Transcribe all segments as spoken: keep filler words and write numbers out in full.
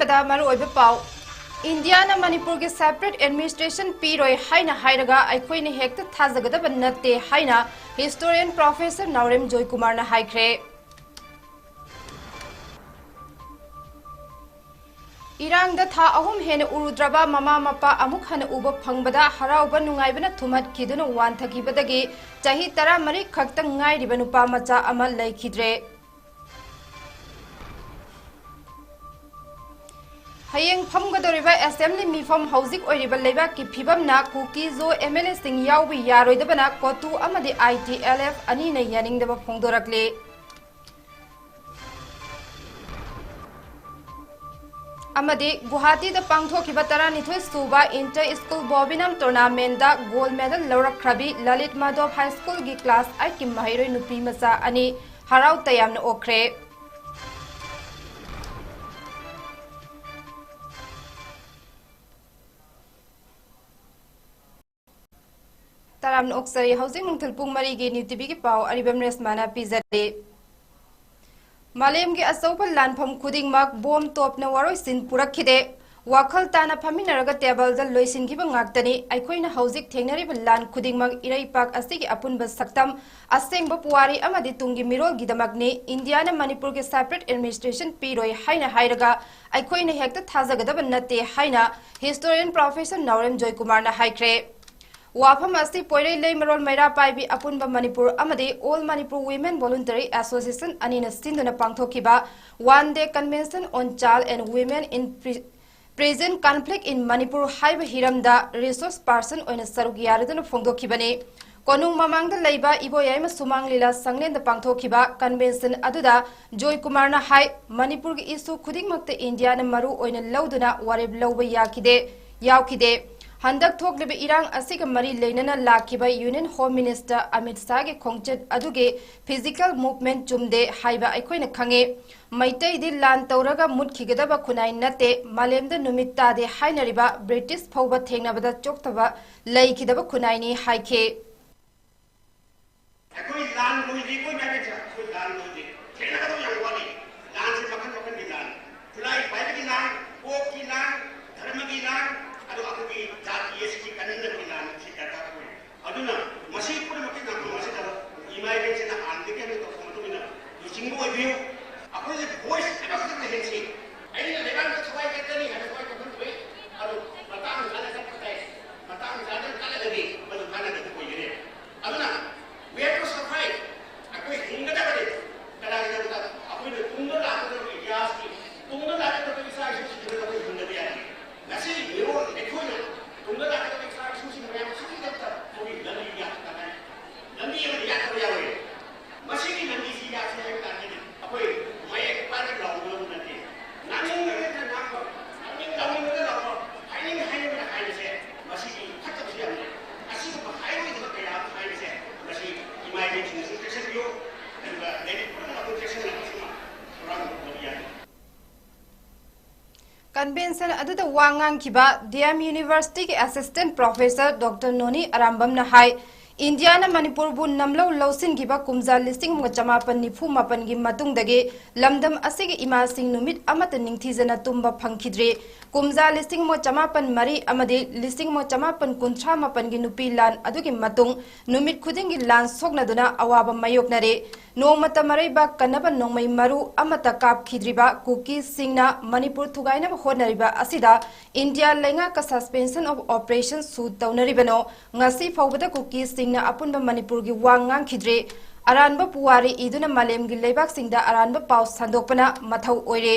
ꯗ ꯃꯔꯨꯑꯣꯏꯕ ꯄꯥꯎ꯫ ꯏꯟꯗꯤꯌꯥꯅ ꯃꯅꯤꯄꯨꯔꯒꯤ separate administration ꯄꯤꯔꯣꯏ ꯍꯥꯏꯅ ꯍꯥꯏꯔꯒ ꯑꯩꯈꯣꯏꯅ ꯍꯦꯛꯇ ꯊꯥꯖꯒꯗꯕ ꯅꯠꯇꯦ ꯍꯥꯏꯅ historian professor ꯅꯥꯎꯔꯦꯝ ꯖꯣꯏꯀꯨꯃꯥꯔꯅ ꯍꯥꯏꯈ꯭ꯔꯦ꯫ ꯏꯔꯥꯡꯗ ꯊꯥ ꯑꯍꯨꯝ ꯍꯦꯟꯅ ꯎꯔꯨꯗ꯭ꯔꯕ ꯃꯃꯥ ꯃꯄꯥ ꯑꯃꯨꯛ ꯍꯟꯅ ꯎꯕ ꯐꯪꯕꯗ ꯍꯔꯥꯎꯕ ꯅꯨꯡꯉꯥꯏꯕꯅ ꯊꯨꯝꯍꯠꯈꯤꯗꯨꯅ ꯋꯥꯟꯊꯈꯤꯕꯗꯒꯤ ꯆꯍꯤ ꯇꯔꯥꯃꯔꯤ ꯈꯛꯇ ꯉꯥꯏꯔꯤꯕ ꯅꯨꯄꯥ ꯃꯆꯥ ꯑꯃ ꯂꯩꯈꯤꯗ꯭ꯔꯦ꯫ ꯍꯌꯦꯡ ꯐꯝꯒꯗꯧꯔꯤꯕ assembly ꯃꯤꯐꯝ ꯍꯧꯖꯤꯛ ꯑꯣꯏꯔꯤꯕ ꯂꯩꯕꯥꯛꯀꯤ ꯐꯤꯕꯝꯅ ꯀꯨꯀꯤ-ꯖꯣ MLAꯁꯤꯡ ꯌꯥꯎꯕ ꯌꯥꯔꯣꯏꯗꯕꯅ ꯀꯣꯇꯨ ꯑꯃꯗꯤ ITLF ꯑꯅꯤꯅ ꯌꯥꯅꯤꯡꯗꯕ ꯐꯣꯡꯗꯣꯔꯛꯂꯤ꯫ ꯑꯃꯗꯤ ꯒꯨꯋꯥꯍꯥꯇꯤꯗ ꯄꯥꯡꯊꯣꯛꯈꯤꯕ ꯇꯔꯥꯅꯤꯊꯣꯏ ꯁꯨꯕ inter school bobinam tournamentꯗ gold medal ꯂꯧꯔꯛꯈ꯭ꯔꯕꯤ Lalit ꯃꯥꯙꯣꯞ high schoolꯒꯤ class eightꯀꯤ ꯃꯍꯩꯔꯣꯏ ꯅꯨꯄꯤ ꯃꯆꯥ ꯑꯅꯤ ꯍꯔꯥꯎ ꯇꯌꯥꯝꯅ ꯑꯣꯛꯈ꯭ꯔꯦ꯫ ꯇꯔꯥꯝꯅ ꯑꯣꯛꯆꯔꯤ꯫ ꯍꯧꯖꯤꯛ ꯅꯨꯡꯊꯤꯜ ꯄꯨꯡ ꯃꯔꯤꯒꯤ New TVꯒꯤ ꯄꯥꯎ ꯑꯔꯤꯕꯝ ꯔꯦꯁꯃꯥꯅ ꯄꯤꯖꯔꯤ꯫ ꯃꯥꯂꯦꯝꯒꯤ ꯑꯆꯧꯕ ꯂꯥꯟꯐꯝ ꯈꯨꯗꯤꯡꯃꯛ ꯕꯣꯝ ꯇꯣꯞꯅ ꯋꯥꯔꯣꯏꯁꯤꯟ ꯄꯨꯔꯛꯈꯤꯗꯦ꯫ ꯋꯥꯈꯜ ꯇꯥꯅ ꯐꯝꯃꯤꯟꯅꯔꯒ ꯇꯦꯕꯜꯗ ꯂꯣꯏꯁꯤꯟꯈꯤꯕ ꯉꯥꯛꯇꯅꯤ꯫ ꯑꯩꯈꯣꯏꯅ ꯍꯧꯖꯤꯛ ꯊꯦꯡꯅꯔꯤꯕ ꯂꯥꯟ ꯈꯨꯗꯤꯡꯃꯛ ꯏꯔꯩꯄꯥꯛ ꯑꯁꯤꯒꯤ ꯑꯄꯨꯟꯕ ꯁꯛꯇꯝ, ꯑꯁꯦꯡꯕ ꯄꯨꯋꯥꯔꯤ ꯑꯃꯗꯤ ꯇꯨꯡꯒꯤ ꯃꯤꯔꯣꯜꯒꯤꯗꯃꯛꯅꯤ꯫ ꯏꯟꯗꯤꯌꯥꯅ ꯃꯅꯤꯄꯨꯔꯒꯤ separate administration ꯄꯤꯔꯣꯏ ꯍꯥꯏꯅ ꯍꯥꯏꯔꯒ ꯑꯩꯈꯣꯏꯅ ꯍꯦꯛꯇ ꯊꯥꯖꯒꯗꯕ ꯅꯠꯇꯦ ꯍꯥꯏꯅ historian professor ꯅꯥꯎꯔꯦꯝ ꯖꯣꯏꯀꯨꯃꯥꯔꯅ ꯍꯥꯏꯈ꯭ꯔꯦ꯫ ꯋꯥꯐꯝ ꯑꯁꯤ ꯄꯣꯏꯔꯩ ꯂꯩꯃꯔꯣꯜ ꯃꯩꯔꯥ ꯄꯥꯏꯕꯤ ꯑꯄꯨꯟꯕ ꯃꯅꯤꯄꯨꯔ ꯑꯃꯗꯤ All Manipur Women Voluntary Association ꯑꯅꯤꯅ ꯁꯤꯟꯗꯨꯅ ꯄꯥꯡꯊꯣꯛꯈꯤꯕ One Day Convention on Child and Women in Pri-, Prison Conflict in Manipur ꯍꯥꯏꯕ ꯍꯤꯔꯝꯗ resource person ꯑꯣꯏꯅ ꯁꯔꯨꯛ ꯌꯥꯔꯗꯨꯅ ꯐꯣꯡꯗꯣꯛꯈꯤꯕꯅꯤ꯫ ꯀꯣꯅꯨꯡ ꯃꯃꯥꯡꯗ ꯂꯩꯕ ꯏꯕꯣꯌꯥꯏꯃ ꯁꯨꯃꯥꯡ ꯂꯤꯂꯥ ꯁꯪꯂꯦꯟꯗ ꯄꯥꯡꯊꯣꯛꯈꯤꯕ convention ꯑꯗꯨꯗ ꯖꯣꯏꯀꯨꯃꯥꯔꯅ ꯍꯥꯏ, ꯃꯅꯤꯄꯨꯔꯒꯤ issue ꯈꯨꯗꯤꯡꯃꯛꯇ ꯏꯟꯗꯤꯌꯥꯅ ꯃꯔꯨ ꯑꯣꯏꯅ ꯂꯧꯗꯨꯅ ꯋꯥꯔꯦꯞ ꯂꯧꯕ ꯌꯥꯈꯤꯗꯦ, ꯌꯥꯎꯈꯤꯗꯦ꯫ ꯍꯟꯗꯛ ꯊꯣꯛꯂꯤꯕ ꯏꯔꯥꯡ ꯑꯁꯤꯒ ꯃꯔꯤ ꯂꯩꯅꯅ ꯂꯥꯛꯈꯤꯕ Union Home Minister ꯑꯃꯤꯠ ꯁꯥꯍꯒꯤ ꯈꯣꯡꯆꯠ ꯑꯗꯨꯒꯤ physical movement ꯆꯨꯝꯗꯦ ꯍꯥꯏꯕ ꯑꯩꯈꯣꯏꯅ ꯈꯪꯉꯤ꯫ ꯃꯩꯇꯩꯗꯤ ꯂꯥꯟ ꯇꯧꯔꯒ ꯃꯨꯠꯈꯤꯒꯗꯕ ꯈꯨꯟꯅꯥꯏ ꯅꯠꯇꯦ꯫ ꯃꯥꯂꯦꯝꯗ ꯅꯨꯃꯤꯠ ꯇꯥꯗꯦ ꯍꯥꯏꯅꯔꯤꯕ British ꯐꯥꯎꯕ ꯊꯦꯡꯅꯕꯗ ꯆꯣꯛꯊꯕ ꯂꯩꯈꯤꯗꯕ ꯈꯨꯟꯅꯥꯏꯅꯤ ꯍꯥꯏꯈꯤ꯫ ꯑꯩꯈꯣꯏ ꯂꯥꯟ ꯂꯣꯏꯗ꯭ꯔꯤ, ꯑꯩꯈꯣꯏ ꯃꯌꯥꯝꯒꯤ ꯑꯩꯈꯣꯏ ꯂꯥꯟ ꯂꯣꯏꯗ꯭ꯔꯤ꯫ ꯊꯦꯡꯅꯒꯗꯕ ꯌꯥꯝ ꯋꯥꯠꯂꯤ꯫ ꯂꯥꯟꯁꯦ ꯃꯈꯜ ꯃꯈꯜꯒꯤ ꯂꯥꯟ꯫ ꯈꯨꯠꯂꯥꯏ ꯄꯥꯏꯕꯒꯤ ꯂꯥꯟ, ꯇꯨꯡꯗ ꯂꯥꯛꯀꯗꯕ ꯏꯆꯥ ꯏꯁꯨꯁꯤꯡ ꯃꯌꯥꯝ ꯑꯁꯤꯒꯤꯗꯃꯛꯇ ꯑꯩꯈꯣꯏꯒꯤ ꯂꯝꯕꯤ ꯌꯥꯠꯄ ꯇꯥꯔꯦ꯫ ꯂꯝꯕꯤ ꯑꯃꯗꯤ ꯌꯥꯠꯇꯕ ꯌꯥꯔꯣꯏ꯫ ꯃꯁꯤꯒꯤ ꯂꯝꯕꯤꯁꯤ ꯌꯥꯠꯁꯦ ꯍꯥꯏꯕ ꯇꯥꯔꯒꯗꯤ ꯑꯩꯈꯣꯏ ꯃꯌꯦꯛ ꯄꯥꯏꯔꯒ ꯂꯥꯎꯒꯗꯕ ꯅꯠꯇꯦ꯫ ꯉꯥꯡꯅꯤꯡꯉꯒꯅ ꯉꯥꯡꯕ, ꯉꯥꯡꯅꯤꯡ ꯂꯥꯎꯅꯤꯡꯉꯒꯅ ꯂꯥꯎꯕ, ꯍꯥꯏꯅꯤꯡ ꯍꯥꯏꯅꯤꯡꯕꯅ ꯍꯥꯏꯕꯁꯦ ꯃꯁꯤꯒꯤ ꯐꯠꯇꯕꯁꯨ ꯌꯥꯝ ꯂꯩ꯫ ꯑꯁꯤꯒꯨꯝꯕ ꯍꯥꯏꯔꯣꯏꯗꯕ ꯀꯌꯥ ꯑꯃ ꯍꯥꯏꯕꯁꯦ ꯃꯁꯤ ꯏꯃꯥ ꯏꯕꯦꯟꯁꯤꯡꯅꯁꯨ ꯆꯦꯛꯁꯤꯟꯕꯤꯌꯨ꯫ ꯑꯗꯨꯒ ꯂꯥꯏꯔꯤꯛ ꯄꯨꯝꯅꯃꯛ ꯑꯩꯈꯣꯏ ꯆꯦꯛꯁꯤꯟꯅꯕꯁꯤꯃ ꯊꯧꯔꯥꯡ ꯇꯧꯕ ꯌꯥꯏ꯫ ꯀꯟꯚꯦꯟꯁꯟ ꯑꯗꯨꯗ ꯋꯥ ꯉꯥꯡꯈꯤꯕ ꯗꯤ ꯑꯦꯝ ꯌꯨꯅꯤꯚꯔꯁꯤꯇꯤꯒꯤ ꯑꯦꯁꯤꯁꯇꯦꯟꯠ ꯄ꯭ꯔꯣꯐꯦꯁꯔ ꯗꯣꯛꯇꯔ ꯅꯣꯅꯤ ꯑꯔꯥꯝꯕꯝꯅ ꯍꯥꯏ, ꯏꯟꯗꯤꯌꯥꯅ ꯃꯅꯤꯄꯨꯔꯕꯨ ꯅꯝꯂꯧ ꯂꯧꯁꯤꯟꯈꯤꯕ ꯀꯨꯝꯖꯥ ꯂꯤꯁꯤꯡ ꯑꯃꯒ ꯆꯃꯥꯄꯟ ꯅꯤꯐꯨ ꯃꯥꯄꯟꯒꯤ ꯃꯇꯨꯡꯗꯒꯤ ꯂꯝꯗꯝ ꯑꯁꯤꯒꯤ ꯏꯃꯥꯁꯤꯡ ꯅꯨꯃꯤꯠ ꯑꯃꯠꯇ ꯅꯤꯡꯊꯤꯖꯅ ꯇꯨꯝꯕ ꯐꯪꯈꯤꯗ꯭ꯔꯤ꯫ ꯀꯨꯝꯖꯥ ꯂꯤꯁꯤꯡ ꯑꯃꯒ ꯆꯃꯥꯄꯟ ꯃꯔꯤ ꯑꯃꯗꯤ ꯂꯤꯁꯤꯡ ꯑꯃꯒ ꯆꯃꯥꯄꯟ ꯀꯨꯟꯊ꯭ꯔꯥ ꯃꯥꯄꯟꯒꯤ ꯅꯨꯄꯤ ꯂꯥꯟ ꯑꯗꯨꯒꯤ ꯃꯇꯨꯡ ꯅꯨꯃꯤꯠ ꯈꯨꯗꯤꯡꯒꯤ ꯂꯥꯟ ꯁꯣꯛꯅꯗꯨꯅ ꯑꯋꯥꯕ ꯃꯥꯌꯣꯛꯅꯔꯦ꯫ ꯅꯣꯡꯃꯇ ꯃꯔꯩꯕꯥꯛ ꯀꯟꯅꯕ ꯅꯣꯡꯃꯩ ꯃꯔꯨ ꯑꯃꯠꯇ ꯀꯥꯞꯈꯤꯗ꯭ꯔꯤꯕ ꯀꯨꯀꯤꯁꯤꯡꯅ ꯃꯅꯤꯄꯨꯔ ꯊꯨꯒꯥꯏꯅꯕ ꯍꯣꯠꯅꯔꯤꯕ ꯑꯁꯤꯗ ꯏꯟꯗꯤꯌꯥ ꯂꯩꯉꯥꯛꯀ suspension of operation ꯁꯨ ꯇꯧꯅꯔꯤꯕꯅꯣ? ꯉꯁꯤ ꯐꯥꯎꯕꯗ ꯀꯨꯀꯤꯁꯤꯡꯅ ꯑꯄꯨꯟꯕ ꯃꯅꯤꯄꯨꯔꯒꯤ ꯋꯥ ꯉꯥꯡꯈꯤꯗ꯭ꯔꯤ꯫ ꯑꯔꯥꯟꯕ ꯄꯨꯋꯥꯔꯤ ꯏꯗꯨꯅ ꯃꯥꯂꯦꯝꯒꯤ ꯂꯩꯕꯥꯛꯁꯤꯡꯗ ꯑꯔꯥꯟꯕ ꯄꯥꯎ ꯁꯟꯗꯣꯛꯄꯅ ꯃꯊꯧ ꯑꯣꯏꯔꯦ꯫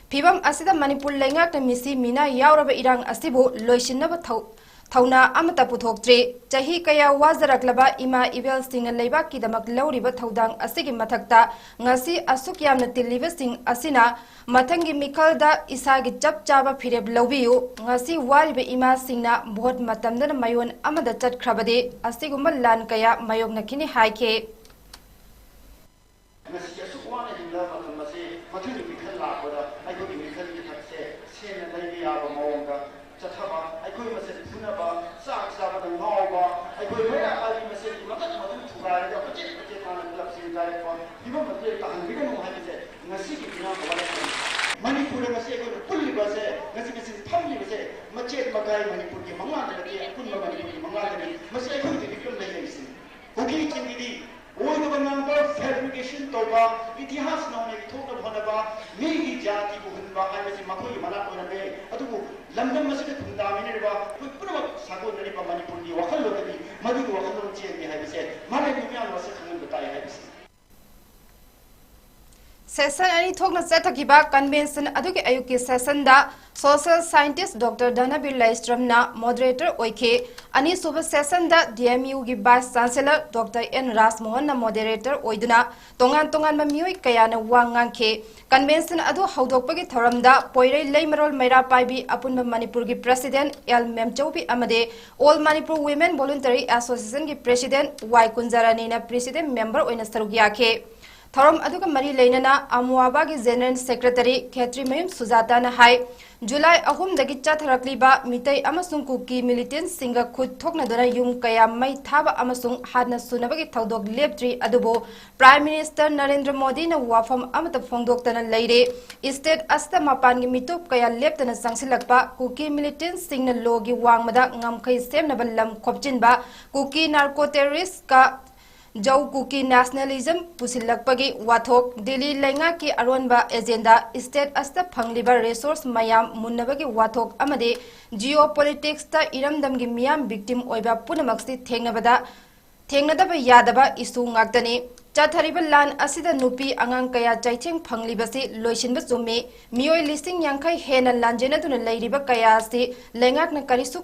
ꯐꯤꯚꯝ ꯑꯁꯤꯗ ꯃꯅꯤꯄꯨꯔ ꯂꯩꯉꯥꯛꯅ ꯃꯤꯁꯤ ꯃꯤꯅꯥ ꯌꯥꯎꯔꯕ ꯏꯔꯥꯡ ꯑꯁꯤꯕꯨ ꯂꯣꯏꯁꯤꯟꯅꯕ ꯊꯧ-, ꯊꯧꯅꯥ ꯑꯃꯠꯇ ꯄꯨꯊꯣꯛꯇ꯭ꯔꯤ꯫ ꯆꯍꯤ ꯀꯌꯥ ꯋꯥꯖꯔꯛꯂꯕ ꯏꯃꯥ ꯏꯕꯦꯜꯁꯤꯡꯅ ꯂꯩꯕꯥꯛꯀꯤꯗꯃꯛ ꯂꯧꯔꯤꯕ ꯊꯧꯗꯥꯡ ꯑꯁꯤꯒꯤ ꯃꯊꯛꯇ ꯉꯁꯤ ꯑꯁꯨꯛ ꯌꯥꯝꯅ ꯇꯤꯜꯂꯤꯕꯁꯤꯡ ꯑꯁꯤꯅ ꯃꯊꯪꯒꯤ ꯃꯤꯈꯜꯗ ꯏꯁꯥꯒꯤ ꯆꯞ ꯆꯥꯕ ꯐꯤꯔꯦꯞ ꯂꯧꯕꯤꯌꯨ꯫ ꯉꯁꯤ ꯋꯥꯔꯤꯕ ꯏꯃꯥꯁꯤꯡꯅ ꯚꯣꯠ ꯃꯇꯝꯗꯅ ꯃꯌꯣꯟ ꯑꯃꯗ ꯆꯠꯈ꯭ꯔꯕꯗꯤ ꯑꯁꯤꯒꯨꯝꯕ ꯂꯥꯟ ꯀꯌꯥ ꯃꯥꯌꯣꯛꯅꯈꯤꯅꯤ ꯍꯥꯏꯈꯤ꯫ ꯉꯁꯤ ꯑꯁꯨꯛ ꯋꯥꯅ ꯍꯤꯡꯂꯕ ꯃꯇꯝ ꯑꯁꯤ ꯃꯊꯪꯒꯤ ꯃꯤꯈꯜ ꯂꯥꯛꯄꯗ ꯑꯩꯈꯣꯏꯒꯤ ꯃꯤꯈꯜꯒꯤ ꯊꯛꯁꯦ ꯁꯦꯡꯅ ꯂꯩꯕ ꯌꯥꯕ ꯃꯑꯣꯡꯗ ꯆꯠꯊꯕ, ꯑꯩꯈꯣꯏ ꯃꯁꯦꯟ ꯐꯨꯅꯕ, ꯆꯥꯛ ꯆꯥꯕꯗ ꯉꯥꯎꯕ, ꯑꯩꯈꯣꯏ ꯃꯩꯔꯥ ꯄꯥꯏꯕꯤ ꯃꯁꯦꯟꯒꯤ ꯃꯇꯠ ꯃꯇꯨ ꯊꯨꯒꯥꯏꯔꯒ ꯃꯆꯦꯠ ꯃꯆꯦꯠ ꯇꯥꯅ ꯀ꯭ꯂꯕꯁꯤꯡ ꯀꯥꯏꯔꯛꯄ ꯐꯤꯕꯝ ꯑꯗꯨ ꯇꯥꯍꯟꯕꯤꯒꯅꯨ ꯍꯥꯏꯕꯁꯦ ꯉꯁꯤꯒꯤ ꯏꯔꯥꯡ ꯍꯧꯔꯛꯄꯅꯤ꯫ ꯃꯅꯤꯄꯨꯔꯗ ꯉꯁꯤ ꯑꯩꯈꯣꯏꯅ ꯄꯨꯜꯂꯤꯕꯁꯦ, ꯉꯁꯤ ꯉꯁꯤ ꯐꯝꯂꯤꯕꯁꯦ ꯃꯆꯦꯠ ꯃꯀꯥꯏ ꯃꯅꯤꯄꯨꯔꯒꯤ ꯃꯪꯂꯥꯟꯗ ꯅꯠꯇꯦ, ꯑꯄꯨꯟꯕ ꯃꯅꯤꯄꯨꯔꯒꯤ ꯃꯪꯂꯥꯟꯗꯅꯤ꯫ ꯃꯁꯤ ꯑꯩꯈꯣꯏꯒꯤ ꯃꯤꯐꯝꯗ ꯂꯩꯔꯤꯁꯤꯅꯤ꯫ ꯀꯨꯀꯤꯁꯤꯡꯒꯤꯗꯤ ꯑꯣꯏꯗꯕ ꯉꯥꯡꯕ, fabrication ꯇꯧꯕ, ꯏꯇꯤꯍꯥꯁ ꯅꯧꯅ ꯏꯊꯣꯛꯅꯕ ꯍꯣꯠꯅꯕ, ꯃꯤꯒꯤ ꯖꯥꯇꯤꯕꯨ ꯍꯨꯟꯕ ꯍꯥꯏꯕꯁꯤ ꯃꯈꯣꯏꯒꯤ ꯃꯅꯥꯛ ꯑꯣꯏꯔꯝꯃꯦ꯫ ꯑꯗꯨꯕꯨ ꯂꯝꯗꯝ ꯑꯁꯤꯗ ꯈꯨꯟꯗꯥꯃꯤꯟꯅꯔꯤꯕ ꯑꯩꯈꯣꯏ ꯄꯨꯝꯅꯃꯛ ꯁꯥꯒꯣꯟꯅꯔꯤꯕ ꯃꯅꯤꯄꯨꯔꯒꯤ ꯋꯥꯈꯜꯂꯣꯟꯗꯗꯤ ꯃꯗꯨꯒꯤ ꯋꯥꯈꯜꯂꯣꯟ ꯆꯦꯟꯗꯦ ꯍꯥꯏꯕꯁꯦ ꯃꯥꯂꯦꯝꯒꯤ ꯃꯤꯌꯥꯝꯅ ꯃꯁꯛ ꯈꯪꯍꯟꯕ ꯇꯥꯏ ꯍꯥꯏꯕꯁꯤ꯫ Session ꯑꯅꯤ ꯊꯣꯛꯅ ꯆꯠꯊꯈꯤꯕ convention ꯑꯗꯨꯒꯤ ꯑꯌꯨꯛꯀꯤ sessionꯗ social scientist Doctor ꯙꯅꯕꯤꯔ ꯂꯩꯁ꯭ꯔꯝꯅ moderator ꯑꯣꯏꯈꯤ꯫ ꯑꯅꯤꯁꯨꯕ sessionꯗ D M Uꯒꯤ vice chancellor Doctor N ꯔꯥꯖꯃꯣꯍꯟꯅ moderator ꯑꯣꯏꯗꯨꯅ ꯇꯣꯉꯥꯟ ꯇꯣꯉꯥꯟꯕ ꯃꯤꯑꯣꯏ ꯀꯌꯥꯅ ꯋꯥ ꯉꯥꯡꯈꯤ꯫ Convention ꯑꯗꯨ ꯍꯧꯗꯣꯛꯄꯒꯤ ꯊꯧꯔꯝꯗ ꯄꯣꯏꯔꯩ ꯂꯩꯃꯔꯣꯜ ꯃꯩꯔꯥ ꯄꯥꯏꯕꯤ ꯑꯄꯨꯟꯕ ꯃꯅꯤꯄꯨꯔꯒꯤ president L ꯃꯦꯝꯆꯧꯕꯤ ꯑꯃꯗꯤ All Manipur Women Voluntary Associationꯒꯤ president Y ꯀꯨꯟꯖꯔꯥꯅꯤꯅ president member ꯑꯣꯏꯅ ꯁꯔꯨꯛ ꯌꯥꯈꯤ꯫ ꯊꯧꯔꯝ ꯑꯗꯨꯒ ꯃꯔꯤ ꯂꯩꯅꯅ ꯑꯃꯨꯋꯥꯕꯥꯒꯤ general secretary ꯈꯦꯇ꯭ꯔꯤꯃꯌꯨꯝ ꯁꯨꯖꯥꯇꯥꯅ ꯍꯥꯏ, ꯖꯨꯂꯥꯏ ꯑꯍꯨꯝꯗꯒꯤ ꯆꯠꯊꯔꯛꯂꯤꯕ ꯃꯤꯇꯩ ꯑꯃꯁꯨꯡ ꯀꯨꯀꯤ militantꯁꯤꯡꯒ ꯈꯨꯠ ꯊꯣꯛꯅꯗꯨꯅ ꯌꯨꯝ ꯀꯌꯥ ꯃꯩ ꯊꯥꯕ ꯑꯃꯁꯨꯡ ꯍꯥꯠꯅ ꯁꯨꯅꯕꯒꯤ ꯊꯧꯗꯣꯛ ꯂꯦꯞꯇ꯭ꯔꯤ, ꯑꯗꯨꯕꯨ Prime Minister ꯅꯔꯦꯟꯗ꯭ꯔ ꯃꯣꯗꯤꯅ ꯋꯥꯐꯝ ꯑꯃꯠꯇ ꯐꯣꯡꯗꯣꯛꯇꯅ ꯂꯩꯔꯦ꯫ State ꯑꯁꯤꯗ ꯃꯄꯥꯟꯒꯤ ꯃꯤꯇꯣꯞ ꯀꯌꯥ ꯂꯦꯞꯇꯅ ꯆꯪꯁꯤꯜꯂꯛꯄ, ꯀꯨꯀꯤ militantꯁꯤꯡꯅ lawꯒꯤ ꯋꯥꯡꯃꯗ ꯉꯝꯈꯩ ꯁꯦꯝꯅꯕ ꯂꯝ ꯈꯣꯞꯆꯤꯟꯕ, ꯀꯨꯀꯤ narco terroristꯀ ꯖꯧ ꯀꯨꯀꯤ nationalism ꯄꯨꯁꯤꯜꯂꯛꯄꯒꯤ ꯋꯥꯊꯣꯛ, ꯗꯤꯜꯂꯤ ꯂꯩꯉꯥꯛꯀꯤ ꯑꯔꯣꯟꯕ agenda, state ꯑꯁꯤꯗ ꯐꯪꯂꯤꯕ resource ꯃꯌꯥꯝ ꯃꯨꯟꯅꯕꯒꯤ ꯋꯥꯊꯣꯛ ꯑꯃꯗꯤ geopoliticsꯇ ꯏꯔꯝꯗꯝꯒꯤ ꯃꯤꯌꯥꯝ victim ꯑꯣꯏꯕ ꯄꯨꯝꯅꯃꯛꯁꯤ ꯊꯦꯡꯅꯕꯗ, ꯊꯦꯡꯅꯗꯕ ꯌꯥꯗꯕ issue ꯉꯥꯛꯇꯅꯤ꯫ ꯆꯠꯊꯔꯤꯕ ꯂꯥꯟ ꯑꯁꯤꯗ ꯅꯨꯄꯤ ꯑꯉꯥꯡ ꯀꯌꯥ ꯆꯩꯊꯦꯡ ꯐꯪꯂꯤꯕꯁꯤ ꯂꯣꯏꯁꯤꯟꯕ ꯆꯨꯝꯃꯤ꯫ ꯃꯤꯑꯣꯏ ꯂꯤꯁꯤꯡ ꯌꯥꯡꯈꯩ ꯍꯦꯟꯅ ꯂꯥꯟꯖꯦꯟꯅꯗꯨꯅ ꯂꯩꯔꯤꯕ ꯀꯌꯥ ꯑꯁꯤ ꯂꯩꯉꯥꯛꯅ ꯀꯔꯤꯁꯨ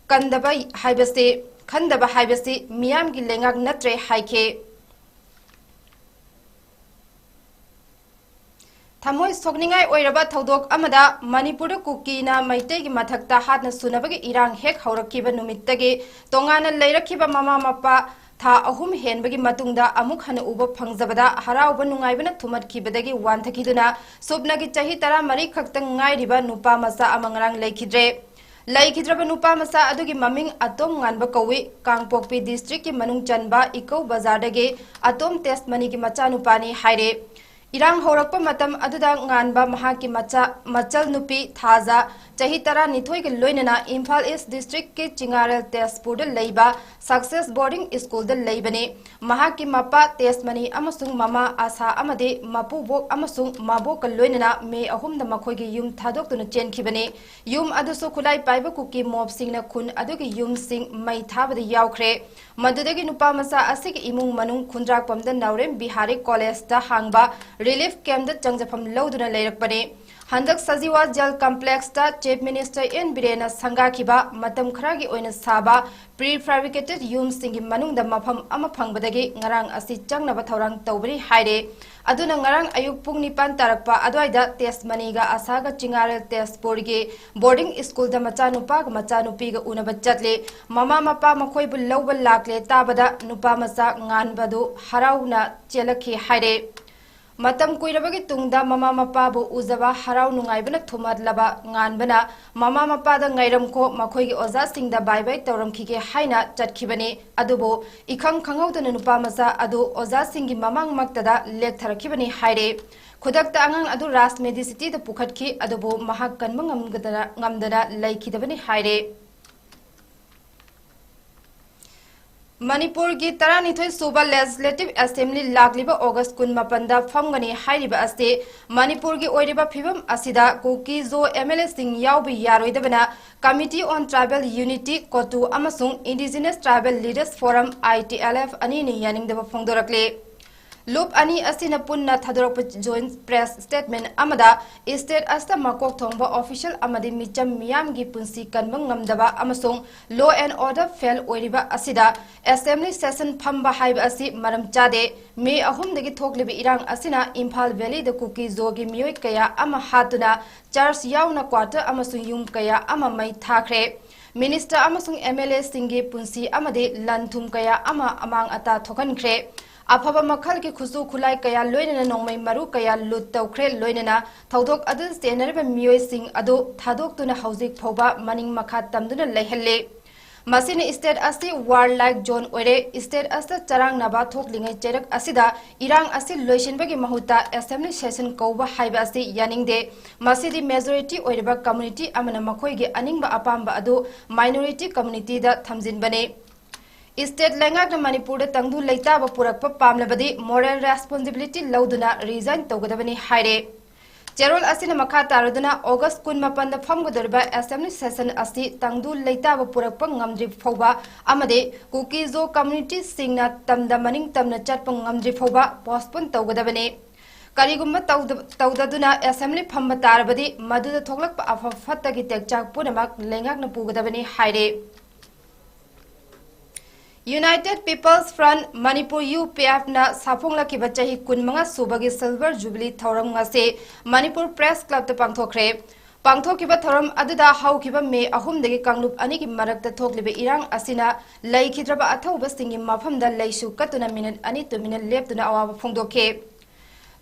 ꯀꯟꯗꯕ ꯍꯥꯏꯕꯁꯤ, ꯈꯟꯗꯕ ꯍꯥꯏꯕꯁꯤ ꯃꯤꯌꯥꯝꯒꯤ ꯂꯩꯉꯥꯛ ꯅꯠꯇ꯭ꯔꯦ ꯍꯥꯏꯈꯤ꯫ ꯊꯃꯣꯏ ꯁꯣꯛꯅꯤꯡꯉꯥꯏ ꯑꯣꯏꯔꯕ ꯊꯧꯗꯣꯛ ꯑꯃꯗ ꯃꯅꯤꯄꯨꯔꯗ ꯀꯨꯀꯤꯅ ꯃꯩꯇꯩꯒꯤ ꯃꯊꯛꯇ ꯍꯥꯠꯅ ꯁꯨꯅꯕꯒꯤ ꯏꯔꯥꯡ ꯍꯦꯛ ꯍꯧꯔꯛꯈꯤꯕ ꯅꯨꯃꯤꯠꯇꯒꯤ ꯇꯣꯉꯥꯟꯅ ꯂꯩꯔꯛꯈꯤꯕ ꯃꯃꯥ ꯃꯄꯥ ꯊꯥ ꯑꯍꯨꯝ ꯍꯦꯟꯕꯒꯤ ꯃꯇꯨꯡꯗ ꯑꯃꯨꯛ ꯍꯟꯅ ꯎꯕ ꯐꯪꯖꯕꯗ ꯍꯔꯥꯎꯕ ꯅꯨꯡꯉꯥꯏꯕꯅ ꯊꯨꯝꯃꯠꯈꯤꯕꯗꯒꯤ ꯋꯥꯟꯊꯈꯤꯗꯨꯅ ꯁꯨꯞꯅꯒꯤ ꯆꯍꯤ ꯇꯔꯥꯃꯔꯤ ꯈꯛꯇ ꯉꯥꯏꯔꯤꯕ ꯅꯨꯄꯥ ꯃꯆꯥ ꯑꯃ ꯉꯔꯥꯡ ꯂꯩꯈꯤꯗ꯭ꯔꯦ꯫ ꯂꯩꯈꯤꯗ꯭ꯔꯕ ꯅꯨꯄꯥ ꯃꯆꯥ ꯑꯗꯨꯒꯤ ꯃꯃꯤꯡ ꯑꯇꯣꯝ ꯉꯥꯟꯕ ꯀꯧꯏ꯫ ꯀꯥꯡꯄꯣꯛꯄꯤ districtꯀꯤ ꯃꯅꯨꯡ ꯆꯟꯕ ꯏꯀꯧ ꯕꯖꯥꯔꯗꯒꯤ ꯑꯇꯣꯝ ꯇꯦꯖꯃꯅꯤꯒꯤ ꯃꯆꯥꯅꯨꯄꯥꯅꯤ ꯍꯥꯏꯔꯦ꯫ ꯏꯔꯥꯡ ꯍꯧꯔꯛꯄ ꯃꯇꯝ ꯑꯗꯨꯗ ꯉꯥꯟꯕ ꯃꯍꯥꯛꯀꯤ ꯃꯆꯥ, ꯃꯆꯜ ꯅꯨꯄꯤ ꯊꯥꯖ, ꯆꯍꯤ ꯇꯔꯥꯅꯤꯊꯣꯏꯒ ꯂꯣꯏꯅꯅ ꯏꯝꯐꯥꯜ East districtꯀꯤ ꯆꯤꯉꯥꯔꯦꯜ ꯇꯦꯖꯄꯨꯔꯗ ꯂꯩꯕ Success Boarding Schoolꯗ ꯂꯩꯕꯅꯤ꯫ ꯃꯍꯥꯛꯀꯤ ꯃꯄꯥ ꯇꯦꯖꯃꯅꯤ ꯑꯃꯁꯨꯡ ꯃꯃꯥ ꯑꯁꯥ ꯑꯃꯗꯤ ꯃꯄꯨꯕꯣꯛ ꯑꯃꯁꯨꯡ ꯃꯕꯣꯛꯀ ꯂꯣꯏꯅꯅ ꯃꯦ ꯑꯍꯨꯝꯗ ꯃꯈꯣꯏꯒꯤ ꯌꯨꯝ ꯊꯥꯗꯣꯛꯇꯨꯅ ꯆꯦꯟꯈꯤꯕꯅꯤ꯫ ꯌꯨꯝ ꯑꯗꯨꯁꯨ ꯈꯨꯠꯂꯥꯏ ꯄꯥꯏꯕ ꯀꯨꯀꯤ mobꯁꯤꯡꯅ ꯈꯨꯟ ꯑꯗꯨꯒꯤ ꯌꯨꯝꯁꯤꯡ ꯃꯩ ꯊꯥꯕꯗ ꯌꯥꯎꯈ꯭ꯔꯦ꯫ ꯃꯗꯨꯗꯒꯤ ꯅꯨꯄꯥ ꯃꯆꯥ ꯑꯁꯤꯒꯤ ꯏꯃꯨꯡ ꯃꯅꯨꯡ ꯈꯨꯟꯗ꯭ꯔꯥꯛꯄꯝꯗ ꯅꯥꯎꯔꯦꯝ ꯕꯤꯍꯥꯔꯤ collegeꯇ ꯍꯥꯡꯕ ꯔꯤꯂꯤꯐ ꯀꯦꯝꯞꯇ ꯆꯪꯖꯐꯝ ꯂꯧꯗꯨꯅ ꯂꯩꯔꯛꯄꯅꯤ꯫ ꯍꯟꯗꯛ ꯁꯖꯤꯋꯥ ꯖꯦꯜ ꯀꯝꯄ꯭ꯂꯦꯛꯁꯇ ꯆꯤꯐ ꯃꯤꯅꯤꯁꯇꯔ ꯑꯦꯟ ꯕꯤꯔꯦꯟꯅ ꯁꯪꯒꯥꯈꯤꯕ ꯃꯇꯝ ꯈꯔꯒꯤ ꯑꯣꯏꯅ ꯁꯥꯕ ꯄ꯭ꯔꯤ ꯐꯦꯕ꯭ꯔꯤꯀꯦꯇꯦꯗ ꯌꯨꯝꯁꯤꯡꯒꯤ ꯃꯅꯨꯡꯗ ꯃꯐꯝ ꯑꯃ ꯐꯪꯕꯗꯒꯤ ꯉꯔꯥꯡ ꯑꯁꯤ ꯆꯪꯅꯕ ꯊꯧꯔꯥꯡ ꯇꯧꯕꯅꯤ ꯍꯥꯏꯔꯦ꯫ ꯑꯗꯨꯅ ꯉꯔꯥꯡ ꯑꯌꯨꯛ ꯄꯨꯡ ꯅꯤꯄꯥꯟ ꯇꯥꯔꯛꯄ ꯑꯗꯨꯋꯥꯏꯗ ꯇꯦꯖꯃꯅꯤꯒ ꯑꯁꯥꯒ ꯆꯤꯡꯉꯥꯔꯦꯜ ꯇꯦꯖꯄꯨꯔꯒꯤ ꯕꯣꯔꯗꯤꯡ ꯁ꯭ꯀꯨꯜꯗ ꯃꯆꯥꯅꯨꯄꯥꯒ ꯃꯆꯥꯅꯨꯄꯤꯒ ꯎꯅꯕ ꯆꯠꯂꯤ꯫ ꯃꯃꯥ ꯃꯄꯥ ꯃꯈꯣꯏꯕꯨ ꯂꯧꯕ ꯂꯥꯛꯂꯦ ꯇꯥꯕꯗ ꯅꯨꯄꯥ ꯃꯆꯥ ꯉꯥꯟꯕꯗꯨ ꯍꯔꯥꯎꯅ ꯆꯦꯜꯂꯛꯈꯤ ꯍꯥꯏꯔꯦ꯫ ꯃꯇꯝ ꯀꯨꯏꯔꯕꯒꯤ ꯇꯨꯡꯗ ꯃꯃꯥ ꯃꯄꯥꯕꯨ ꯎꯖꯕ ꯍꯔꯥꯎ ꯅꯨꯡꯉꯥꯏꯕꯅ ꯊꯨꯝꯍꯠꯂꯕ ꯉꯥꯟꯕꯅ ꯃꯃꯥ ꯃꯄꯥꯗ ꯉꯥꯏꯔꯝꯈꯣ, ꯃꯈꯣꯏꯒꯤ ꯑꯣꯖꯥꯁꯤꯡꯗ ꯕꯥꯏ ꯕꯥꯏ ꯇꯧꯔꯝꯈꯤꯒꯦ ꯍꯥꯏꯅ ꯆꯠꯈꯤꯕꯅꯤ꯫ ꯑꯗꯨꯕꯨ ꯏꯈꯪ ꯈꯪꯍꯧꯗꯅ ꯅꯨꯄꯥ ꯃꯆꯥ ꯑꯗꯨ ꯑꯣꯖꯥꯁꯤꯡꯒꯤ ꯃꯃꯥꯡꯃꯛꯇꯗ ꯂꯦꯛꯊꯔꯛꯈꯤꯕꯅꯤ ꯍꯥꯏꯔꯦ꯫ ꯈꯨꯗꯛꯇ ꯑꯉꯥꯡ ꯑꯗꯨ ꯔꯥꯖ ꯃꯦꯗꯤꯁꯤꯇꯤꯗ ꯄꯨꯈꯠꯈꯤ, ꯑꯗꯨꯕꯨ ꯃꯍꯥꯛ ꯀꯟꯕ ꯉꯝꯒꯗꯅ, ꯉꯝꯗꯅ ꯂꯩꯈꯤꯗꯕꯅꯤ ꯍꯥꯏꯔꯦ꯫ ꯃꯅꯤꯄꯨꯔꯒꯤ ꯇꯔꯥꯅꯤꯊꯣꯏ ꯁꯨꯕ ꯂꯦꯖꯤꯁꯂꯦꯇꯤꯚ ꯑꯦꯁꯦꯝꯕ꯭ꯂꯤ ꯂꯥꯛꯂꯤꯕ ꯑꯣꯒꯁ ꯀꯨꯟꯃꯥꯄꯟꯗ ꯐꯝꯒꯅꯤ ꯍꯥꯏꯔꯤꯕ ꯑꯁꯤ ꯃꯅꯤꯄꯨꯔꯒꯤ ꯑꯣꯏꯔꯤꯕ ꯐꯤꯕꯝ ꯑꯁꯤꯗ ꯀꯨꯀꯤ ꯖꯣ ꯑꯦꯝ ꯑꯦꯜ ꯑꯦꯁꯤꯡ ꯌꯥꯎꯕ ꯌꯥꯔꯣꯏꯗꯕꯅ Committee on Tribal Unity, ꯀꯣꯇꯨ, ꯑꯃꯁꯨꯡ Indigenous Tribal Leaders Forum, I T L F, ꯑꯅꯤꯅ ꯌꯥꯅꯤꯡꯗꯕ ꯐꯣꯡꯗꯣꯔꯛꯂꯤ꯫ ꯂꯨꯞ ꯑꯅꯤ ꯑꯁꯤꯅ ꯄꯨꯟꯅ ꯊꯥꯗꯣꯔꯛꯄ ꯖꯣꯏꯟꯠ ꯄ꯭ꯔꯦꯁ ꯁ꯭ꯇꯦꯠꯃꯦꯟꯠ ꯑꯃꯗ ꯁ꯭ꯇꯦꯠ ꯑꯁꯤꯗ ꯃꯀꯣꯛ ꯊꯣꯡꯕ ꯑꯣꯐꯤꯁꯤꯌꯦꯜ ꯑꯃꯗꯤ ꯃꯤꯆꯝ ꯃꯤꯌꯥꯝꯒꯤ ꯄꯨꯟꯁꯤ ꯀꯟꯕ ꯉꯝꯗꯕ ꯑꯃꯁꯨꯡ law and order fail ꯑꯣꯏꯔꯤꯕ ꯑꯁꯤꯗ ꯑꯦꯁꯦꯝꯕ꯭ꯂꯤ ꯁꯦꯁꯟ ꯐꯝꯕ ꯍꯥꯏꯕ ꯑꯁꯤ ꯃꯔꯝ ꯆꯥꯗꯦ꯫ ꯃꯦ ꯑꯍꯨꯝꯗꯒꯤ ꯊꯣꯛꯂꯤꯕ ꯏꯔꯥꯡ ꯑꯁꯤꯅ ꯏꯝꯐꯥꯜ ꯚꯦꯂꯤꯗ ꯀꯨꯀꯤ ꯖꯣꯒꯤ ꯃꯤꯑꯣꯏ ꯀꯌꯥ ꯑꯃ ꯍꯥꯠꯇꯨꯅ ꯆꯔꯆ ꯌꯥꯎꯅ ꯀ꯭ꯋꯥꯇꯔ ꯑꯃꯁꯨꯡ ꯌꯨꯝ ꯀꯌꯥ ꯑꯃ ꯃꯩ ꯊꯥꯈ꯭ꯔꯦ꯫ ꯃꯤꯅꯤꯁꯇꯔ ꯑꯃꯁꯨꯡ ꯑꯦꯝ ꯑꯦꯜ ꯑꯦꯁꯤꯡꯒꯤ ꯄꯨꯟꯁꯤ ꯑꯃꯗꯤ ꯂꯟ ꯊꯨꯝ ꯀꯌꯥ ꯑꯃ ꯑꯃꯥꯡ ꯑꯇꯥ ꯊꯣꯛꯍꯟꯈ꯭ꯔꯦ꯫ ꯑꯐꯕ ꯃꯈꯜꯒꯤ ꯈꯨꯠꯁꯨ ꯈꯨꯠꯂꯥꯏ ꯀꯌꯥ ꯂꯣꯏꯅꯅ ꯅꯣꯡꯃꯩ ꯃꯔꯨ ꯀꯌꯥ ꯂꯨꯠ ꯇꯧꯈ꯭ꯔꯦ꯫ ꯂꯣꯏꯅꯅ ꯊꯧꯗꯣꯛ ꯑꯗꯨꯗ ꯆꯦꯟꯅꯔꯤꯕ ꯃꯤꯑꯣꯏꯁꯤꯡ ꯑꯗꯨ ꯊꯥꯗꯣꯛꯇꯨꯅ ꯍꯧꯖꯤꯛ ꯐꯥꯎꯕ ꯃꯅꯤꯡ ꯃꯈꯥ ꯇꯝꯗꯨꯅ ꯂꯩꯍꯜꯂꯤ꯫ ꯃꯁꯤꯅ ꯁ꯭ꯇꯦꯠ ꯑꯁꯤ ꯋꯥꯔ ꯂꯥꯏꯛ ꯖꯣꯟ ꯑꯣꯏꯔꯦ꯫ ꯁ꯭ꯇꯦꯠ ꯑꯁꯤꯗ ꯆꯔꯥꯡꯅꯕ ꯊꯣꯛꯂꯤꯉꯩ ꯆꯩꯔꯛ ꯑꯁꯤꯗ ꯏꯔꯥꯡ ꯑꯁꯤ ꯂꯣꯏꯁꯤꯟꯕꯒꯤ ꯃꯍꯨꯠꯇ ꯑꯦꯁꯦꯝꯕ꯭ꯂꯤ ꯁꯦꯁꯟ ꯀꯧꯕ ꯍꯥꯏꯕ ꯑꯁꯤ ꯌꯥꯅꯤꯡꯗꯦ꯫ ꯃꯁꯤꯗꯤ ꯃꯦꯖꯣꯔꯤꯇꯤ ꯑꯣꯏꯔꯤꯕ ꯀꯝꯃ꯭ꯌꯨꯅꯤꯇꯤ ꯑꯃꯅ ꯃꯈꯣꯏꯒꯤ ꯑꯅꯤꯡꯕ ꯑꯄꯥꯝꯕ ꯑꯗꯨ ꯃꯥꯏꯅꯣꯔꯤꯇꯤ ꯀꯝꯃ꯭ꯌꯨꯅꯤꯇꯤꯗ ꯊꯝꯖꯤꯟꯕꯅꯤ꯫ ꯁ꯭ꯇꯦꯠ ꯂꯩꯉꯥꯛꯅ ꯃꯅꯤꯄꯨꯔꯗ ꯇꯪꯗꯨ ꯂꯩꯇꯥꯕ ꯄꯨꯔꯛꯄ ꯄꯥꯝꯂꯕꯗꯤ moral responsibility ꯂꯧꯗꯨꯅ resign ꯇꯧꯒꯗꯕꯅꯤ ꯍꯥꯏꯔꯦ꯫ ꯆꯦꯔꯣꯜ ꯑꯁꯤꯅ ꯃꯈꯥ ꯇꯥꯔꯗꯨꯅ ꯑꯣꯒꯁ ꯀꯨꯟꯃꯥꯄꯟꯗ ꯐꯝꯒꯗꯧꯔꯤꯕ ꯑꯦꯁꯦꯝꯕ꯭ꯂꯤ ꯁꯦꯁꯟ ꯑꯁꯤ ꯇꯪꯗꯨ ꯂꯩꯇꯥꯕ ꯄꯨꯔꯛꯄ ꯉꯝꯗ꯭ꯔꯤ ꯐꯥꯎꯕ ꯑꯃꯗꯤ ꯀꯨꯀꯤ ꯖꯣ ꯀꯝꯃ꯭ꯌꯨꯅꯤꯇꯤꯁꯤꯡꯅ ꯇꯝꯗ ꯃꯅꯤꯡ ꯇꯝꯅ ꯆꯠꯄ ꯉꯝꯗ꯭ꯔꯤ ꯐꯥꯎꯕ postpone ꯇꯧꯒꯗꯕꯅꯤ꯫ ꯀꯔꯤꯒꯨꯝꯕ ꯇꯧꯗ-, ꯇꯧꯗꯗꯨꯅ assembly ꯐꯝꯕ ꯇꯥꯔꯕꯗꯤ ꯃꯗꯨꯗ ꯊꯣꯛꯂꯛꯄ ꯑꯐ ꯐꯠꯇꯒꯤ ꯇꯦꯛꯆꯥꯛ ꯄꯨꯝꯅꯃꯛ ꯂꯩꯉꯥꯛꯅ ꯄꯨꯒꯗꯕꯅꯤ ꯍꯥꯏꯔꯦ꯫ United People's Front Manipur, UPF ꯅ ꯁꯥꯐꯣꯡꯂꯛꯈꯤꯕ ꯆꯍꯤ ꯀꯨꯟꯃꯉꯥ ꯁꯨꯕꯒꯤ Silver Jubilee ꯊꯧꯔꯝ ꯉꯁꯤ ꯃꯅꯤꯄꯨꯔ Press Club ꯇ ꯄꯥꯡꯊꯣꯛꯈ꯭ꯔꯦ꯫ ꯄꯥꯡꯊꯣꯛꯈꯤꯕ ꯊꯧꯔꯝ ꯑꯗꯨꯗ ꯍꯧꯈꯤꯕ ꯃꯦ ꯑꯍꯨꯝꯗꯒꯤ ꯀꯥꯡꯂꯨꯞ ꯑꯅꯤꯒꯤ ꯃꯔꯛꯇ ꯊꯣꯛꯂꯤꯕ ꯏꯔꯥꯡ ꯑꯁꯤꯅ ꯂꯩꯈꯤꯗ꯭ꯔꯕ ꯑꯊꯧꯕꯁꯤꯡꯒꯤ ꯃꯐꯝꯗ ꯂꯩꯁꯨ ꯀꯠꯇꯨꯅ ꯃꯤꯅꯤꯠ ꯑꯅꯤ ꯇꯨꯃꯤꯟꯅ ꯂꯦꯞꯇꯨꯅ ꯑꯋꯥꯕ ꯐꯣꯡꯗꯣꯛꯈꯤ꯫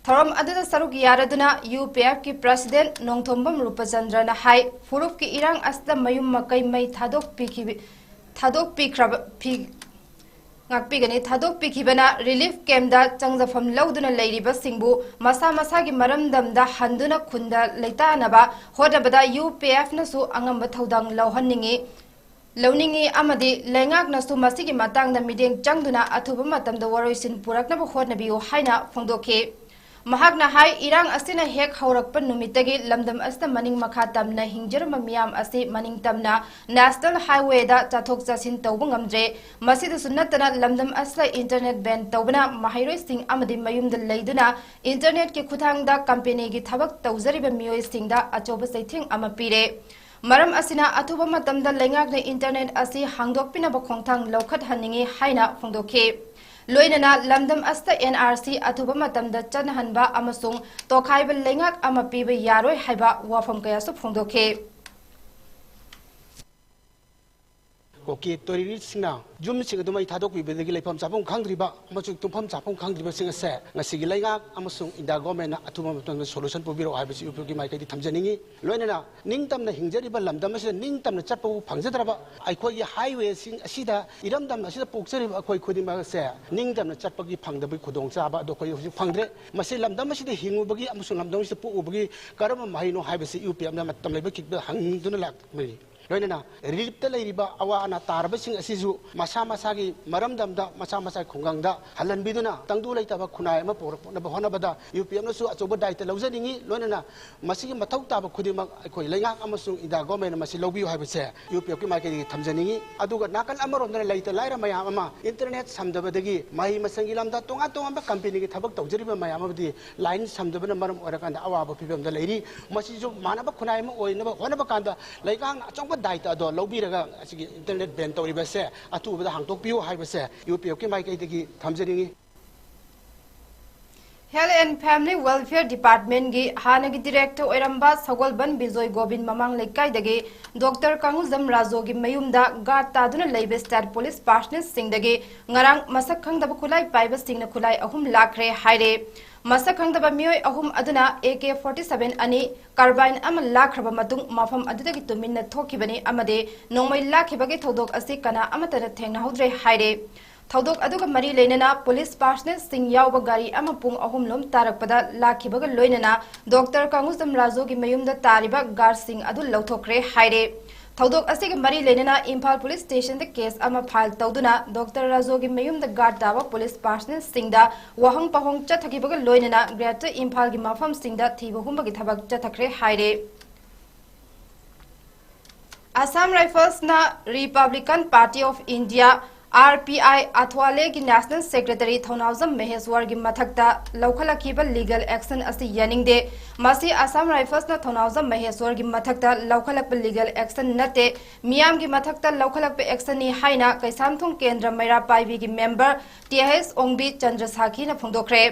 ꯊꯧꯔꯝ ꯑꯗꯨꯗ ꯁꯔꯨꯛ ꯌꯥꯔꯗꯨꯅ UPF ꯀꯤ President ꯅꯣꯡꯊꯣꯝꯕꯝ ꯔꯨꯄꯆꯟꯗ꯭ꯔꯅ ꯍꯥꯏ, ꯐꯨꯔꯨꯞꯀꯤ ꯏꯔꯥꯡ ꯑꯁꯤꯗ ꯃꯌꯨꯝ ꯃꯀꯩ ꯃꯩ ꯊꯥꯗꯣꯛꯄꯤꯈꯤꯕ, ꯊꯥꯗꯣꯛꯄꯤꯈ꯭ꯔꯕ, ꯐꯤ-, ꯉꯥꯛꯄꯤꯒꯅꯤ, ꯊꯥꯗꯣꯛꯄꯤꯈꯤꯕꯅ relief camp ꯇ ꯆꯪꯖꯐꯝ ꯂꯧꯗꯨꯅ ꯂꯩꯔꯤꯕꯁꯤꯡꯕꯨ ꯃꯁꯥ ꯃꯁꯥꯒꯤ ꯃꯔꯝꯗꯝꯗ ꯍꯟꯗꯨꯅ ꯈꯨꯟꯗ ꯂꯩꯇꯥꯅꯕ ꯍꯣꯠꯅꯕꯗ UPF ꯅꯁꯨ ꯑꯉꯝꯕ ꯊꯧꯗꯥꯡ ꯂꯧꯍꯟꯅꯤꯡꯏ, ꯂꯧꯅꯤꯡꯏ ꯑꯃꯗꯤ ꯂꯩꯉꯥꯛꯅꯁꯨ ꯃꯁꯤꯒꯤ ꯃꯇꯥꯡꯗ ꯃꯤꯠꯌꯦꯡ ꯆꯪꯗꯨꯅ ꯑꯊꯨꯕ ꯃꯇꯝꯗ ꯋꯥꯔꯣꯏꯁꯤꯟ ꯄꯨꯔꯛꯅꯕ ꯍꯣꯠꯅꯕꯤꯌꯨ ꯍꯥꯏꯅ ꯐꯣꯡꯗꯣꯛꯈꯤ꯫ ꯃꯍꯥꯛꯅ ꯍꯥꯏ, ꯏꯔꯥꯡ ꯑꯁꯤꯅ ꯍꯦꯛ ꯍꯧꯔꯛꯄ ꯅꯨꯃꯤꯠꯇꯒꯤ ꯂꯝꯗꯝ ꯑꯁꯤꯗ ꯃꯅꯤꯡ ꯃꯈꯥ ꯇꯝꯅ ꯍꯤꯡꯖꯔꯝꯕ ꯃꯤꯌꯥꯝ ꯑꯁꯤ ꯃꯅꯤꯡ ꯇꯝꯅ National Highway ꯗ ꯆꯠꯊꯣꯛ ꯆꯠꯁꯤꯟ ꯇꯧꯕ ꯉꯝꯗ꯭ꯔꯦ꯫ ꯃꯁꯤꯗꯁꯨ ꯅꯠꯇꯅ ꯂꯝꯗꯝ ꯑꯁꯤꯗ internet ban ꯇꯧꯕꯅ ꯃꯍꯩꯔꯣꯏꯁꯤꯡ ꯑꯃꯗꯤ ꯃꯌꯨꯝꯗ ꯂꯩꯗꯨꯅ internet ꯀꯤ ꯈꯨꯠꯊꯥꯡꯗ company ꯒꯤ ꯊꯕꯛ ꯇꯧꯖꯔꯤꯕ ꯃꯤꯑꯣꯏꯁꯤꯡꯗ ꯑꯆꯧꯕ ꯆꯩꯊꯦꯡ ꯑꯃ ꯄꯤꯔꯦ꯫ ꯃꯔꯝ ꯑꯁꯤꯅ ꯑꯊꯨꯕ ꯃꯇꯝꯗ ꯂꯩꯉꯥꯛꯅ internet ꯑꯁꯤ ꯍꯥꯡꯗꯣꯛꯄꯤꯅꯕ ꯈꯣꯡꯊꯥꯡ ꯂꯧꯈꯠꯍꯟꯅꯤꯡꯏ ꯍꯥꯏꯅ ꯐꯣꯡꯗꯣꯛꯈꯤ꯫ ꯂꯣꯏꯅꯅ ꯂꯝꯗꯝ ꯑꯁꯤꯗ NRC ꯑꯊꯨꯕ ꯃꯇꯝꯗ ꯆꯠꯅꯍꯟꯕ ꯑꯃꯁꯨꯡ ꯇꯣꯈꯥꯏꯕ ꯂꯩꯉꯥꯛ ꯑꯃ ꯄꯤꯕ ꯌꯥꯔꯣꯏ ꯍꯥꯏꯕ ꯋꯥꯐꯝ ꯀꯌꯥꯁꯨ ꯐꯣꯡꯗꯣꯛꯈꯤ꯫ ꯀꯨꯀꯤ ꯇꯦꯔꯣꯔꯤꯁꯁꯤꯡꯅ ꯌꯨꯝꯁꯤꯡ ꯑꯗꯨ ꯃꯩ ꯊꯥꯗꯣꯛꯄꯤꯕꯗꯒꯤ ꯂꯩꯐꯝ ꯆꯥꯐꯝ ꯈꯪꯗ꯭ꯔꯤꯕ ꯑꯃꯁꯨꯡ ꯇꯨꯝꯐꯝ ꯆꯥꯐꯝ ꯈꯪꯗ꯭ꯔꯤꯕꯁꯤꯡ ꯑꯁꯦ ꯉꯁꯤꯒꯤ ꯂꯩꯉꯥꯛ ꯑꯃꯁꯨꯡ India government ꯅ ꯑꯊꯨꯕ ꯃꯇꯝꯗ solution ꯄꯨꯕꯤꯔꯛꯑꯣ ꯍꯥꯏꯕꯁꯤ UPF ꯀꯤ ꯃꯥꯏꯀꯩꯗꯒꯤ ꯊꯝꯖꯅꯤꯡꯏ꯫ ꯂꯣꯏꯅꯅ ꯅꯤꯡꯇꯝꯅ ꯍꯤꯡꯖꯔꯤꯕ ꯂꯝꯗꯝ ꯑꯁꯤꯗ ꯅꯤꯡꯇꯝꯅ ꯆꯠꯄꯕꯨ ꯐꯪꯖꯗ꯭ꯔꯕ ꯑꯩꯈꯣꯏꯒꯤ highway ꯁꯤꯡ ꯑꯁꯤꯗ, ꯏꯔꯝꯗꯝ ꯑꯁꯤꯗ ꯄꯣꯛꯆꯔꯤꯕ ꯑꯩꯈꯣꯏ ꯈꯨꯗꯤꯡꯃꯛ ꯑꯁꯦ ꯅꯤꯡꯇꯝꯅ ꯆꯠꯄꯒꯤ ꯐꯪꯗꯕꯒꯤ ꯈꯨꯗꯣꯡꯆꯥꯕ ꯑꯗꯨ ꯑꯩꯈꯣꯏ ꯍꯧꯖꯤꯛ ꯐꯪꯗ꯭ꯔꯦ꯫ ꯃꯁꯤ ꯂꯝꯗꯝ ꯑꯁꯤꯗ ꯍꯤꯡꯉꯨꯕꯒꯤ ꯑꯃꯁꯨꯡ ꯂꯝꯗꯝ ꯑꯁꯤꯗ ꯄꯣꯛꯎꯕꯒꯤ ꯀꯔꯝꯕ ꯃꯍꯩꯅꯣ ꯍꯥꯏꯕꯁꯤ UPF ꯅ ꯃꯇꯝ ꯂꯩꯕ ꯈꯤꯛꯇ ꯍꯪꯗꯨꯅ ꯂꯥꯛꯄꯅꯤ꯫ ꯂꯣꯏꯅꯅ ꯔꯤꯂꯤꯐꯇ ꯂꯩꯔꯤꯕ ꯑꯋꯥ ꯑꯅꯥ ꯇꯥꯔꯕꯁꯤꯡ ꯑꯁꯤꯁꯨ ꯃꯁꯥ ꯃꯁꯥꯒꯤ ꯃꯔꯝꯗꯝꯗ, ꯃꯁꯥ ꯃꯁꯥꯒꯤ ꯈꯨꯡꯒꯪꯗ ꯍꯜꯍꯟꯕꯤꯗꯨꯅ ꯇꯪꯗꯨ ꯂꯩꯇꯥꯕ ꯈꯨꯟꯅꯥꯏ ꯑꯃ ꯄꯨꯔꯛꯅꯕ ꯍꯣꯠꯅꯕꯗ ꯌꯨ ꯄꯤ ꯑꯦꯐꯅꯁꯨ ꯑꯆꯧꯕ ꯗꯥꯏꯇ ꯂꯧꯖꯅꯤꯡꯏ꯫ ꯂꯣꯏꯅꯅ ꯃꯁꯤꯒꯤ ꯃꯊꯧ ꯇꯥꯕ ꯈꯨꯗꯤꯡꯃꯛ ꯑꯩꯈꯣꯏ ꯂꯩꯉꯥꯛ ꯑꯃꯁꯨꯡ ꯏꯟꯗꯤꯌꯥ ꯒꯣꯔꯃꯦꯟꯅ ꯃꯁꯤ ꯂꯧꯕꯤꯌꯨ ꯍꯥꯏꯕꯁꯦ ꯌꯨ ꯄꯤ ꯑꯦꯐꯀꯤ ꯃꯥꯏꯀꯩꯗꯒꯤ ꯊꯝꯖꯅꯤꯡꯏ꯫ ꯑꯗꯨꯒ ꯅꯥꯀꯜ ꯑꯃꯔꯣꯝꯗꯅ ꯂꯩꯇ ꯂꯥꯏꯔ ꯃꯌꯥꯝ ꯑꯃ ꯏꯟꯇꯔꯅꯦꯠ ꯁꯝꯗꯕꯗꯒꯤ ꯃꯍꯩ ꯃꯁꯤꯡꯒꯤ ꯂꯝꯗ ꯇꯣꯉꯥꯟ ꯇꯣꯉꯥꯟꯕ ꯀꯝꯄꯦꯅꯤꯒꯤ ꯊꯕꯛ ꯇꯧꯖꯔꯤꯕ ꯃꯌꯥꯝ ꯑꯃꯗꯤ ꯂꯥꯏꯟ ꯁꯝꯗꯕꯅ ꯃꯔꯝ ꯑꯣꯏꯔꯀꯥꯟꯗ ꯑꯋꯥꯕ ꯐꯤꯕꯝꯗ ꯂꯩꯔꯤ꯫ ꯃꯁꯤꯁꯨ ꯃꯥꯟꯅꯕ ꯈꯨꯟꯅꯥꯏ ꯑꯃ ꯑꯣꯏꯅꯕ ꯍꯣꯠꯅꯕ ꯀꯥꯟꯗ ꯂꯩꯉꯥꯛꯅ ꯑꯆꯧꯕ ꯗꯥꯏꯇ ꯑꯗꯣ ꯂꯧꯕꯤꯔꯒ ꯑꯁꯤꯒꯤ ꯏꯟꯇꯔꯅꯦꯠ ꯕꯦꯟ ꯇꯧꯔꯤꯕꯁꯦ ꯑꯊꯨꯕꯗ ꯍꯥꯡꯗꯣꯛꯄꯤꯌꯨ ꯍꯥꯏꯕꯁꯦ ꯌꯨ ꯄꯤ ꯑꯦꯐꯀꯤ ꯃꯥꯏꯀꯩꯗꯒꯤ ꯊꯝꯖꯅꯤꯡꯏ꯫ Health and Family Welfare Departmentꯀꯤ ꯍꯥꯟꯅꯒꯤ ꯗꯤꯔꯦꯛꯇꯔ ꯑꯣꯏꯔꯝꯕ ꯁꯒꯣꯜꯕꯟ ꯕꯤꯖꯣꯏ ꯒꯣꯕꯤꯟ ꯃꯃꯥꯡ ꯂꯩꯀꯥꯏꯗꯒꯤ ꯗꯣꯛꯇꯔ ꯀꯥꯡꯉꯨꯖꯝ ꯔꯥꯖꯣꯒꯤ ꯃꯌꯨꯝꯗ ꯒꯥꯔꯗ ꯇꯥꯗꯨꯅ ꯂꯩꯕ ꯁ꯭ꯇꯦꯠ ꯄꯨꯂꯤꯁ ꯄꯥꯔꯁꯅꯦꯜꯁꯤꯡꯗꯒꯤ ꯉꯔꯥꯡ ꯃꯁꯛ ꯈꯪꯗꯕ ꯈꯨꯠꯂꯥꯏ ꯄꯥꯏꯕꯁꯤꯡꯅ ꯈꯨꯠꯂꯥꯏ ꯑꯍꯨꯝ ꯂꯥꯛꯈ꯭ꯔꯦ ꯍꯥꯏꯔꯦ꯫ ꯃꯁꯛ ꯈꯪꯗꯕ ꯃꯤꯑꯣꯏ ꯑꯍꯨꯝ ꯑꯗꯨꯅ ꯑꯦ ꯀꯦ ꯐꯣꯔꯇꯤ ꯁꯚꯦꯟ ꯑꯅꯤ, ꯀꯥꯔꯕꯥꯏꯟ ꯑꯃ ꯂꯥꯛꯈ꯭ꯔꯕ ꯃꯇꯨꯡ ꯃꯐꯝ ꯑꯗꯨꯗꯒꯤ ꯇꯨꯃꯤꯟꯅ ꯊꯣꯛꯈꯤꯕꯅꯤ ꯑꯃꯗꯤ ꯅꯣꯡꯃꯩ ꯂꯥꯛꯈꯤꯕꯒꯤ ꯊꯧꯗꯣꯛ ꯑꯁꯤ ꯀꯅꯥ ꯑꯃꯠꯇꯅ ꯊꯦꯡꯅꯍꯧꯗ꯭ꯔꯦ ꯍꯥꯏꯔꯦ꯫ ꯊꯧꯗꯣꯛ ꯑꯗꯨꯒ ꯃꯔꯤ ꯂꯩꯅꯅ ꯄꯨꯂꯤꯁ ꯄꯥꯔꯁꯅꯦꯜꯁꯤꯡ ꯌꯥꯎꯕ ꯒꯥꯔꯤ ꯑꯃ ꯄꯨꯡ ꯑꯍꯨꯝ ꯂꯣꯝ ꯇꯥꯔꯛꯄꯗ ꯂꯥꯛꯈꯤꯕꯒ ꯂꯣꯏꯅꯅ ꯗꯣꯛꯇꯔ ꯀꯥꯡꯉꯨꯖꯝ ꯔꯥꯖꯣꯒꯤ ꯃꯌꯨꯝꯗ ꯇꯥꯔꯤꯕ ꯒꯥꯔꯗꯁꯤꯡ ꯑꯗꯨ ꯂꯧꯊꯣꯛꯈ꯭ꯔꯦ ꯍꯥꯏꯔꯦ꯫ ꯊꯧꯗꯣꯛ ꯑꯁꯤꯒ ꯃꯔꯤ ꯂꯩꯅꯅ ꯏꯝꯐꯥꯜ ꯄꯨꯂꯤꯁ ꯁ꯭ꯇꯦꯁꯟꯗ ꯀꯦꯁ ꯑꯃ ꯐꯥꯏꯜ ꯇꯧꯗꯨꯅ ꯗꯣꯛꯇꯔ ꯔꯥꯖꯣꯒꯤ ꯃꯌꯨꯝꯗ ꯒꯥꯔꯗ ꯇꯥꯕ ꯄꯨꯂꯤꯁ ꯄꯥꯔꯁꯅꯦꯜꯁꯤꯡꯗ ꯋꯥꯍꯪ ꯄꯥꯎꯍꯪ ꯆꯠꯊꯈꯤꯕꯒ ꯂꯣꯏꯅꯅ ꯒ꯭ꯔꯦꯇꯔ ꯏꯝꯐꯥꯜꯒꯤ ꯃꯐꯝꯁꯤꯡꯗ ꯊꯤꯕ ꯍꯨꯝꯕꯒꯤ ꯊꯕꯛ ꯆꯠꯊꯈ꯭ꯔꯦ ꯍꯥꯏꯔꯦ꯫ Assam Riflesꯅ Republican Party of India, R P I, ꯑꯊ꯭ꯋꯥꯂꯦꯒꯤ National Secretary ꯊꯧꯅꯥꯎꯖꯝ ꯃꯍꯦꯁ꯭ꯋꯔꯒꯤ ꯃꯊꯛꯇ ꯂꯧꯈꯠꯂꯛꯈꯤꯕ legal action ꯑꯁꯤ ꯌꯥꯅꯤꯡꯗꯦ꯫ ꯃꯁꯤ Assam Riflesꯅ ꯊꯧꯅꯥꯎꯖꯝ ꯃꯍꯦꯁ꯭ꯋꯔꯒꯤ ꯃꯊꯛꯇ ꯂꯧꯈꯠꯂꯛꯄ legal action ꯅꯠꯇꯦ, ꯃꯤꯌꯥꯝꯒꯤ ꯃꯊꯛꯇ ꯂꯧꯈꯠꯂꯛꯄ actionꯅꯤ ꯍꯥꯏꯅ ꯀꯩꯁꯥꯝꯊꯣꯡ ꯀꯦꯟꯗ꯭ꯔ ꯃꯩꯔꯥ ꯄꯥꯏꯕꯤꯒꯤ member ꯇꯤ ꯑꯩꯆ ꯑꯣꯡꯕꯤ ꯆꯟꯗ꯭ꯔ ꯁꯥꯈꯤꯅ ꯐꯣꯡꯗꯣꯛꯈ꯭ꯔꯦ꯫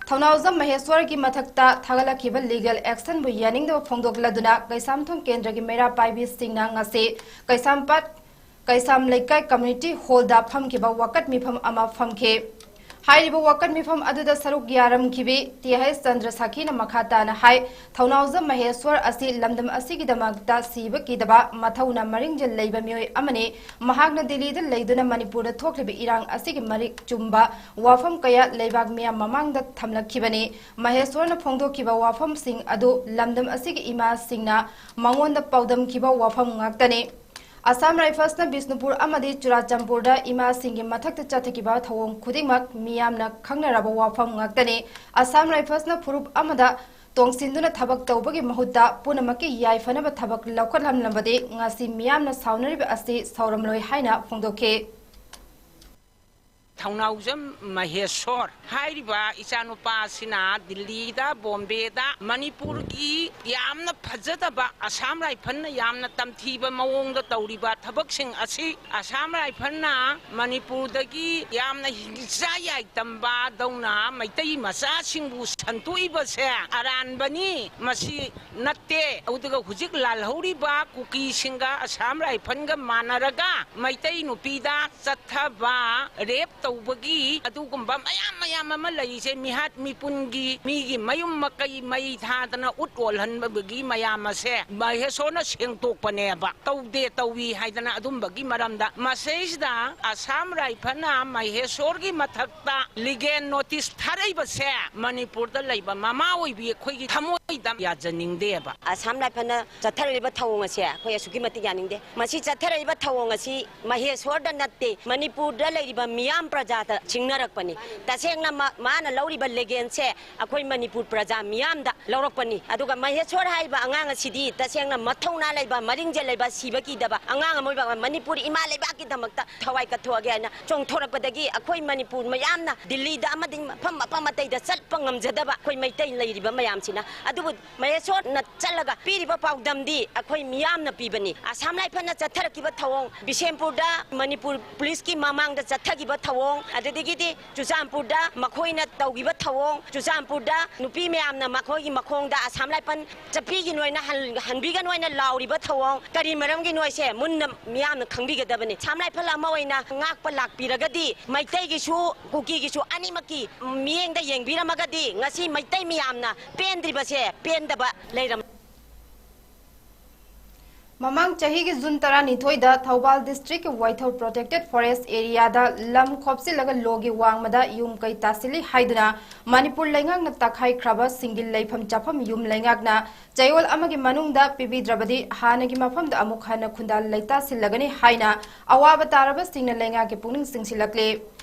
ꯊꯧꯅꯥꯎꯖꯝ ꯃꯍꯦꯁ꯭ꯋꯔꯒꯤ ꯃꯊꯛꯇ ꯊꯥꯒꯠꯂꯛꯈꯤꯕ legal actionꯕꯨ ꯌꯥꯅꯤꯡꯗꯕ ꯐꯣꯡꯗꯣꯛꯂꯗꯨꯅ ꯀꯩꯁꯥꯝꯊꯣꯡ ꯀꯦꯟꯗ꯭ꯔꯒꯤ ꯃꯩꯔꯥ ꯄꯥꯏꯕꯤꯁꯤꯡꯅ ꯉꯁꯤ ꯀꯩꯁꯥꯝꯄꯥꯠ ꯀꯩꯁꯥꯝ ꯂꯩꯀꯥꯏ community hallꯗ ꯐꯝꯈꯤꯕ ꯋꯥꯀꯠ ꯃꯤꯐꯝ ꯑꯃ ꯐꯝꯈꯤ꯫ ꯍꯥꯏꯔꯤꯕ ꯋꯥꯀꯠ ꯃꯤꯐꯝ ꯑꯗꯨꯗ ꯁꯔꯨꯛ ꯌꯥꯔꯝꯈꯤꯕꯤ ꯇꯤ ꯑꯩꯆ ꯆꯟꯗ꯭ꯔ ꯁꯥꯈꯤꯅ ꯃꯈꯥ ꯇꯥꯅ ꯍꯥꯏ, ꯊꯧꯅꯥꯎꯖꯝ ꯃꯍꯦꯁ꯭ꯋꯔ ꯑꯁꯤ ꯂꯝꯗꯝ ꯑꯁꯤꯒꯤꯗꯃꯛꯇ ꯁꯤꯕ ꯀꯤꯗꯕ, ꯃꯊꯧꯅ ꯃꯔꯤꯡꯖꯦꯜ ꯂꯩꯕ ꯃꯤꯑꯣꯏ ꯑꯃꯅꯤ꯫ ꯃꯍꯥꯛꯅ ꯗꯤꯜꯂꯤꯗ ꯂꯩꯗꯨꯅ ꯃꯅꯤꯄꯨꯔꯗ ꯊꯣꯛꯂꯤꯕ ꯏꯔꯥꯡ ꯑꯁꯤꯒꯤ ꯃꯔꯤꯛ ꯆꯨꯝꯕ ꯋꯥꯐꯝ ꯀꯌꯥ ꯂꯩꯕꯥꯛ ꯃꯤꯌꯥꯝ ꯃꯃꯥꯡꯗ ꯊꯝꯂꯛꯈꯤꯕꯅꯤ꯫ ꯃꯍꯦꯁ꯭ꯋꯔꯅ ꯐꯣꯡꯗꯣꯛꯈꯤꯕ ꯋꯥꯐꯝꯁꯤꯡ ꯑꯗꯨ ꯂꯝꯗꯝ ꯑꯁꯤꯒꯤ ꯏꯃꯥꯁꯤꯡꯅ ꯃꯉꯣꯟꯗ ꯄꯥꯎꯗꯝꯈꯤꯕ ꯋꯥꯐꯝ ꯉꯥꯛꯇꯅꯤ꯫ ꯑꯁꯥꯝ ꯔꯥꯏꯐꯜꯁꯅ ꯕꯤꯁꯅꯨꯄꯨꯔ ꯑꯃꯗꯤ ꯆꯨꯔꯥꯆꯥꯟꯄꯨꯔꯗ ꯏꯃꯥꯁꯤꯡꯒꯤ ꯃꯊꯛꯇ ꯆꯠꯊꯈꯤꯕ ꯊꯧꯑꯣꯡ ꯈꯨꯗꯤꯡꯃꯛ ꯃꯤꯌꯥꯝꯅ ꯈꯪꯅꯔꯕ ꯋꯥꯐꯝ ꯉꯥꯛꯇꯅꯤ꯫ ꯑꯁꯥꯝ ꯔꯥꯏꯐꯜꯁꯅ ꯐꯨꯔꯨꯞ ꯑꯃꯗ ꯇꯣꯡꯁꯤꯟꯗꯨꯅ ꯊꯕꯛ ꯇꯧꯕꯒꯤ ꯃꯍꯨꯠꯇ ꯄꯨꯝꯅꯃꯛꯀꯤ ꯌꯥꯏꯐꯅꯕ ꯊꯕꯛ ꯂꯧꯈꯠꯂꯝꯂꯕꯗꯤ ꯉꯁꯤ ꯃꯤꯌꯥꯝꯅ ꯁꯥꯎꯅꯔꯤꯕ ꯑꯁꯤ ꯁꯥꯎꯔꯝꯂꯣꯏ ꯍꯥꯏꯅ ꯐꯣꯡꯗꯣꯛꯈꯤ꯫ ꯊꯧꯅꯥꯎꯖꯝ ꯃꯍꯦꯁ꯭ꯋꯔ ꯍꯥꯏꯔꯤꯕ ꯏꯆꯥꯅꯨꯄꯥ ꯑꯁꯤꯅ ꯗꯤꯜꯂꯤꯗ, ꯕꯣꯝꯕꯦꯗ ꯃꯅꯤꯄꯨꯔꯒꯤ ꯌꯥꯝꯅ ꯐꯖꯗꯕ, ꯑꯁꯥꯝ ꯔꯥꯏꯐꯜꯅ ꯌꯥꯝꯅ ꯇꯝꯊꯤꯕ ꯃꯑꯣꯡꯗ ꯇꯧꯔꯤꯕ ꯊꯕꯛꯁꯤꯡ ꯑꯁꯤ ꯑꯁꯥꯝ ꯔꯥꯏꯐꯜꯅ ꯃꯅꯤꯄꯨꯔꯗꯒꯤ ꯌꯥꯝꯅ ꯍꯤꯡꯆꯥ ꯌꯥꯏꯇꯝꯕ ꯗꯧꯅ ꯃꯩꯇꯩ ꯃꯆꯥꯁꯤꯡꯕꯨ ꯁꯟꯇꯣꯛꯏꯕꯁꯦ ꯑꯔꯥꯟꯕꯅꯤ꯫ ꯃꯁꯤ ꯅꯠꯇꯦ꯫ ꯑꯗꯨꯒ ꯍꯧꯖꯤꯛ ꯂꯥꯜꯍꯧꯔꯤꯕ ꯀꯨꯀꯤꯁꯤꯡꯒ ꯑꯁꯥꯝ ꯔꯥꯏꯐꯜꯒ ꯃꯥꯟꯅꯔꯒ ꯃꯩꯇꯩ ꯅꯨꯄꯤꯗ ꯆꯠꯊꯕ, ꯔꯦꯞ ꯇꯧꯕꯒꯤ ꯑꯗꯨꯒꯨꯝꯕ ꯃꯌꯥꯝ ꯃꯌꯥꯝ ꯑꯃ ꯂꯩꯔꯤꯁꯦ, ꯃꯤꯍꯥꯠ ꯃꯤꯄꯨꯟꯒꯤ, ꯃꯤꯒꯤ ꯃꯌꯨꯝ ꯃꯀꯩ ꯃꯩ ꯊꯥꯗꯅ ꯎꯠ ꯑꯣꯜꯍꯟꯕꯒꯤ ꯃꯌꯥꯝ ꯑꯁꯦ ꯃꯍꯦꯁ꯭ꯋꯔꯅ ꯁꯦꯡꯗꯣꯛꯄꯅꯦꯕ꯫ ꯇꯧꯗꯦ, ꯇꯧꯏ ꯍꯥꯏꯗꯅ ꯑꯗꯨꯝꯕꯒꯤ ꯃꯔꯝꯗ꯫ ꯃꯁꯤꯁꯤꯗ ꯑꯁꯥꯝ ꯔꯥꯏꯐꯜꯅ ꯃꯍꯦꯁ꯭ꯋꯔꯒꯤ ꯃꯊꯛꯇ ꯂꯤꯒꯦꯜ ꯅꯣꯇꯤꯁ ꯊꯥꯔꯛꯏꯕꯁꯦ ꯃꯅꯤꯄꯨꯔꯗ ꯂꯩꯕ ꯃꯃꯥ ꯑꯣꯏꯕꯤ ꯑꯩꯈꯣꯏꯒꯤ ꯊꯃꯣꯏꯗ ꯌꯥꯖꯅꯤꯡꯗꯦꯕ꯫ ꯑꯁꯥꯝ ꯔꯥꯏꯐꯜꯅ ꯆꯠꯊꯔꯛꯂꯤꯕ ꯊꯧꯑꯣꯡ ꯑꯁꯦ ꯑꯩꯈꯣꯏ ꯑꯁꯨꯛꯀꯤ ꯃꯇꯤꯛ ꯌꯥꯅꯤꯡꯗꯦ꯫ ꯃꯁꯤ ꯆꯠꯊꯔꯛꯏꯕ ꯊꯧꯑꯣꯡ ꯑꯁꯤ ꯃꯍꯦꯁ꯭ꯋꯔꯗ ꯅꯠꯇꯦ, ꯃꯅꯤꯄꯨꯔꯗ ꯂꯩꯔꯤꯕ ꯃꯤꯌꯥꯝ ꯄ꯭ꯔꯖꯥꯗ ꯁꯤꯡꯅꯔꯛꯄꯅꯤ꯫ ꯇꯁꯦꯡꯅ ꯃ-, ꯃꯥꯅ ꯂꯧꯔꯤꯕ ꯂꯤꯒꯦꯜꯁꯦ ꯑꯩꯈꯣꯏ ꯃꯅꯤꯄꯨꯔ ꯄ꯭ꯔꯖꯥ ꯃꯤꯌꯥꯝꯗ ꯂꯧꯔꯛꯄꯅꯤ꯫ ꯑꯗꯨꯒ ꯃꯍꯦꯁ꯭ꯋꯔ ꯍꯥꯏꯔꯤꯕ ꯑꯉꯥꯡ ꯑꯁꯤꯗꯤ ꯇꯁꯦꯡꯅ ꯃꯊꯧꯅꯥ ꯂꯩꯕ, ꯃꯔꯤꯡꯖꯦꯜ ꯂꯩꯕ, ꯁꯤꯕ ꯀꯤꯗꯕ ꯑꯉꯥꯡ ꯑꯃ ꯑꯣꯏꯕ, ꯃꯅꯤꯄꯨꯔ ꯏꯃꯥ ꯂꯩꯕꯥꯛꯀꯤꯗꯃꯛꯇ ꯊꯋꯥꯏ ꯀꯠꯊꯣꯛꯑꯒꯦ ꯍꯥꯏꯅ ꯆꯣꯡꯊꯣꯔꯛꯄꯗꯒꯤ ꯑꯩꯈꯣꯏ ꯃꯅꯤꯄꯨꯔ ꯃꯌꯥꯝꯅ ꯗꯤꯜꯂꯤꯗ ꯑꯃꯗꯤ ꯃꯐꯝ, ꯃꯐꯝ ꯑꯇꯩꯗ ꯆꯠꯄ ꯉꯝꯖꯗꯕ ꯑꯩꯈꯣꯏ ꯃꯩꯇꯩ ꯂꯩꯔꯤꯕ ꯃꯌꯥꯝꯁꯤꯅ ꯑꯗꯨ ꯃꯍꯦꯁꯣꯔꯅ ꯆꯠꯂꯒ ꯄꯤꯔꯤꯕ ꯄꯥꯎꯗꯝꯗꯤ ꯑꯩꯈꯣꯏ ꯃꯤꯌꯥꯝꯅ ꯄꯤꯕꯅꯤ꯫ ꯑꯁꯥꯝ ꯔꯥꯏꯐꯜꯅ ꯆꯠꯊꯔꯛꯈꯤꯕ ꯊꯧꯑꯣꯡ, ꯕꯤꯁꯦꯝꯄꯨꯔꯗ ꯃꯅꯤꯄꯨꯔ ꯄꯨꯂꯤꯁꯀꯤ ꯃꯃꯥꯡꯗ ꯆꯠꯊꯈꯤꯕ ꯊꯧꯑꯣꯡ, ꯑꯗꯨꯗꯒꯤꯗꯤ ꯆꯨꯔꯆꯥꯟꯄꯨꯔꯗ ꯃꯈꯣꯏꯅ ꯇꯧꯈꯤꯕ ꯊꯧꯑꯣꯡ, ꯆꯨꯔꯆꯥꯟꯄꯨꯔꯗ ꯅꯨꯄꯤ ꯃꯌꯥꯝꯅ ꯃꯈꯣꯏꯒꯤ ꯃꯈꯣꯡꯗ ꯑꯁꯥꯝ ꯔꯥꯏꯐꯜ ꯆꯠꯄꯤꯒꯅꯣ ꯍꯥꯏꯅ ꯍꯟ-, ꯍꯟꯕꯤꯒꯅꯣ ꯍꯥꯏꯅ ꯂꯥꯎꯔꯤꯕ ꯊꯧꯑꯣꯡ ꯀꯔꯤ ꯃꯔꯝꯒꯤꯅꯣ ꯍꯥꯏꯁꯦ ꯃꯨꯟꯅ ꯃꯤꯌꯥꯝꯅ ꯈꯪꯕꯤꯒꯗꯕꯅꯤ꯫ ꯑꯁꯥꯝ ꯔꯥꯏꯐꯜ ꯑꯃ ꯑꯣꯏꯅ ꯉꯥꯛꯄ ꯂꯥꯛꯄꯤꯔꯒꯗꯤ ꯃꯩꯇꯩꯒꯤꯁꯨ ꯀꯨꯀꯤꯒꯤꯁꯨ ꯑꯅꯤꯃꯛꯀꯤ ꯃꯤꯠꯌꯦꯡꯗ ꯌꯦꯡꯕꯤꯔꯝꯃꯒꯗꯤ ꯉꯁꯤ ꯃꯩꯇꯩ ꯃꯤꯌꯥꯝꯅ ꯄꯦꯟꯗ꯭ꯔꯤꯕꯁꯦ ꯄꯦꯟꯗꯕ ꯂꯩꯔꯝ꯫ ꯃꯃꯥꯡ ꯆꯍꯤꯒꯤ ꯖꯨꯟ ꯇꯔꯥꯅꯤꯊꯣꯏꯗ ꯊꯧꯕꯥꯜ ꯗꯤꯁꯇ꯭ꯔꯤꯛꯀꯤ ꯋꯥꯏꯊꯧ ꯄ꯭ꯔꯣꯇꯦꯛꯇꯦꯠ ꯐꯣꯔꯦꯁ ꯑꯦꯔꯤꯌꯥꯗ ꯂꯝ ꯈꯣꯞꯆꯤꯜꯂꯒ ꯂꯣꯒꯤ ꯋꯥꯡꯃꯗ ꯌꯨꯝ ꯀꯩ ꯇꯥꯁꯤꯜꯂꯤ ꯍꯥꯏꯗꯨꯅ ꯃꯅꯤꯄꯨꯔ ꯂꯩꯉꯥꯛꯅ ꯇꯛꯈꯥꯏꯈ꯭ꯔꯕꯁꯤꯡꯒꯤ ꯂꯩꯐꯝ ꯆꯥꯐꯝ ꯌꯨꯝ ꯂꯩꯉꯥꯛꯅ ꯆꯌꯣꯜ ꯑꯃꯒꯤ ꯃꯅꯨꯡꯗ ꯄꯤꯕꯤꯗ꯭ꯔꯕꯗꯤ ꯍꯥꯟꯅꯒꯤ ꯃꯐꯝꯗ ꯑꯃꯨꯛ ꯍꯟꯅ ꯈꯨꯟꯗꯥ ꯂꯩꯇꯥꯁꯤꯜꯂꯒꯅꯤ ꯍꯥꯏꯅ ꯑꯋꯥꯕ ꯇꯥꯔꯕꯁꯤꯡꯅ ꯂꯩꯉꯥꯛꯀꯤ ꯄꯨꯛꯅꯤꯡ ꯆꯤꯡꯁꯤꯜꯂꯛꯂꯤ꯫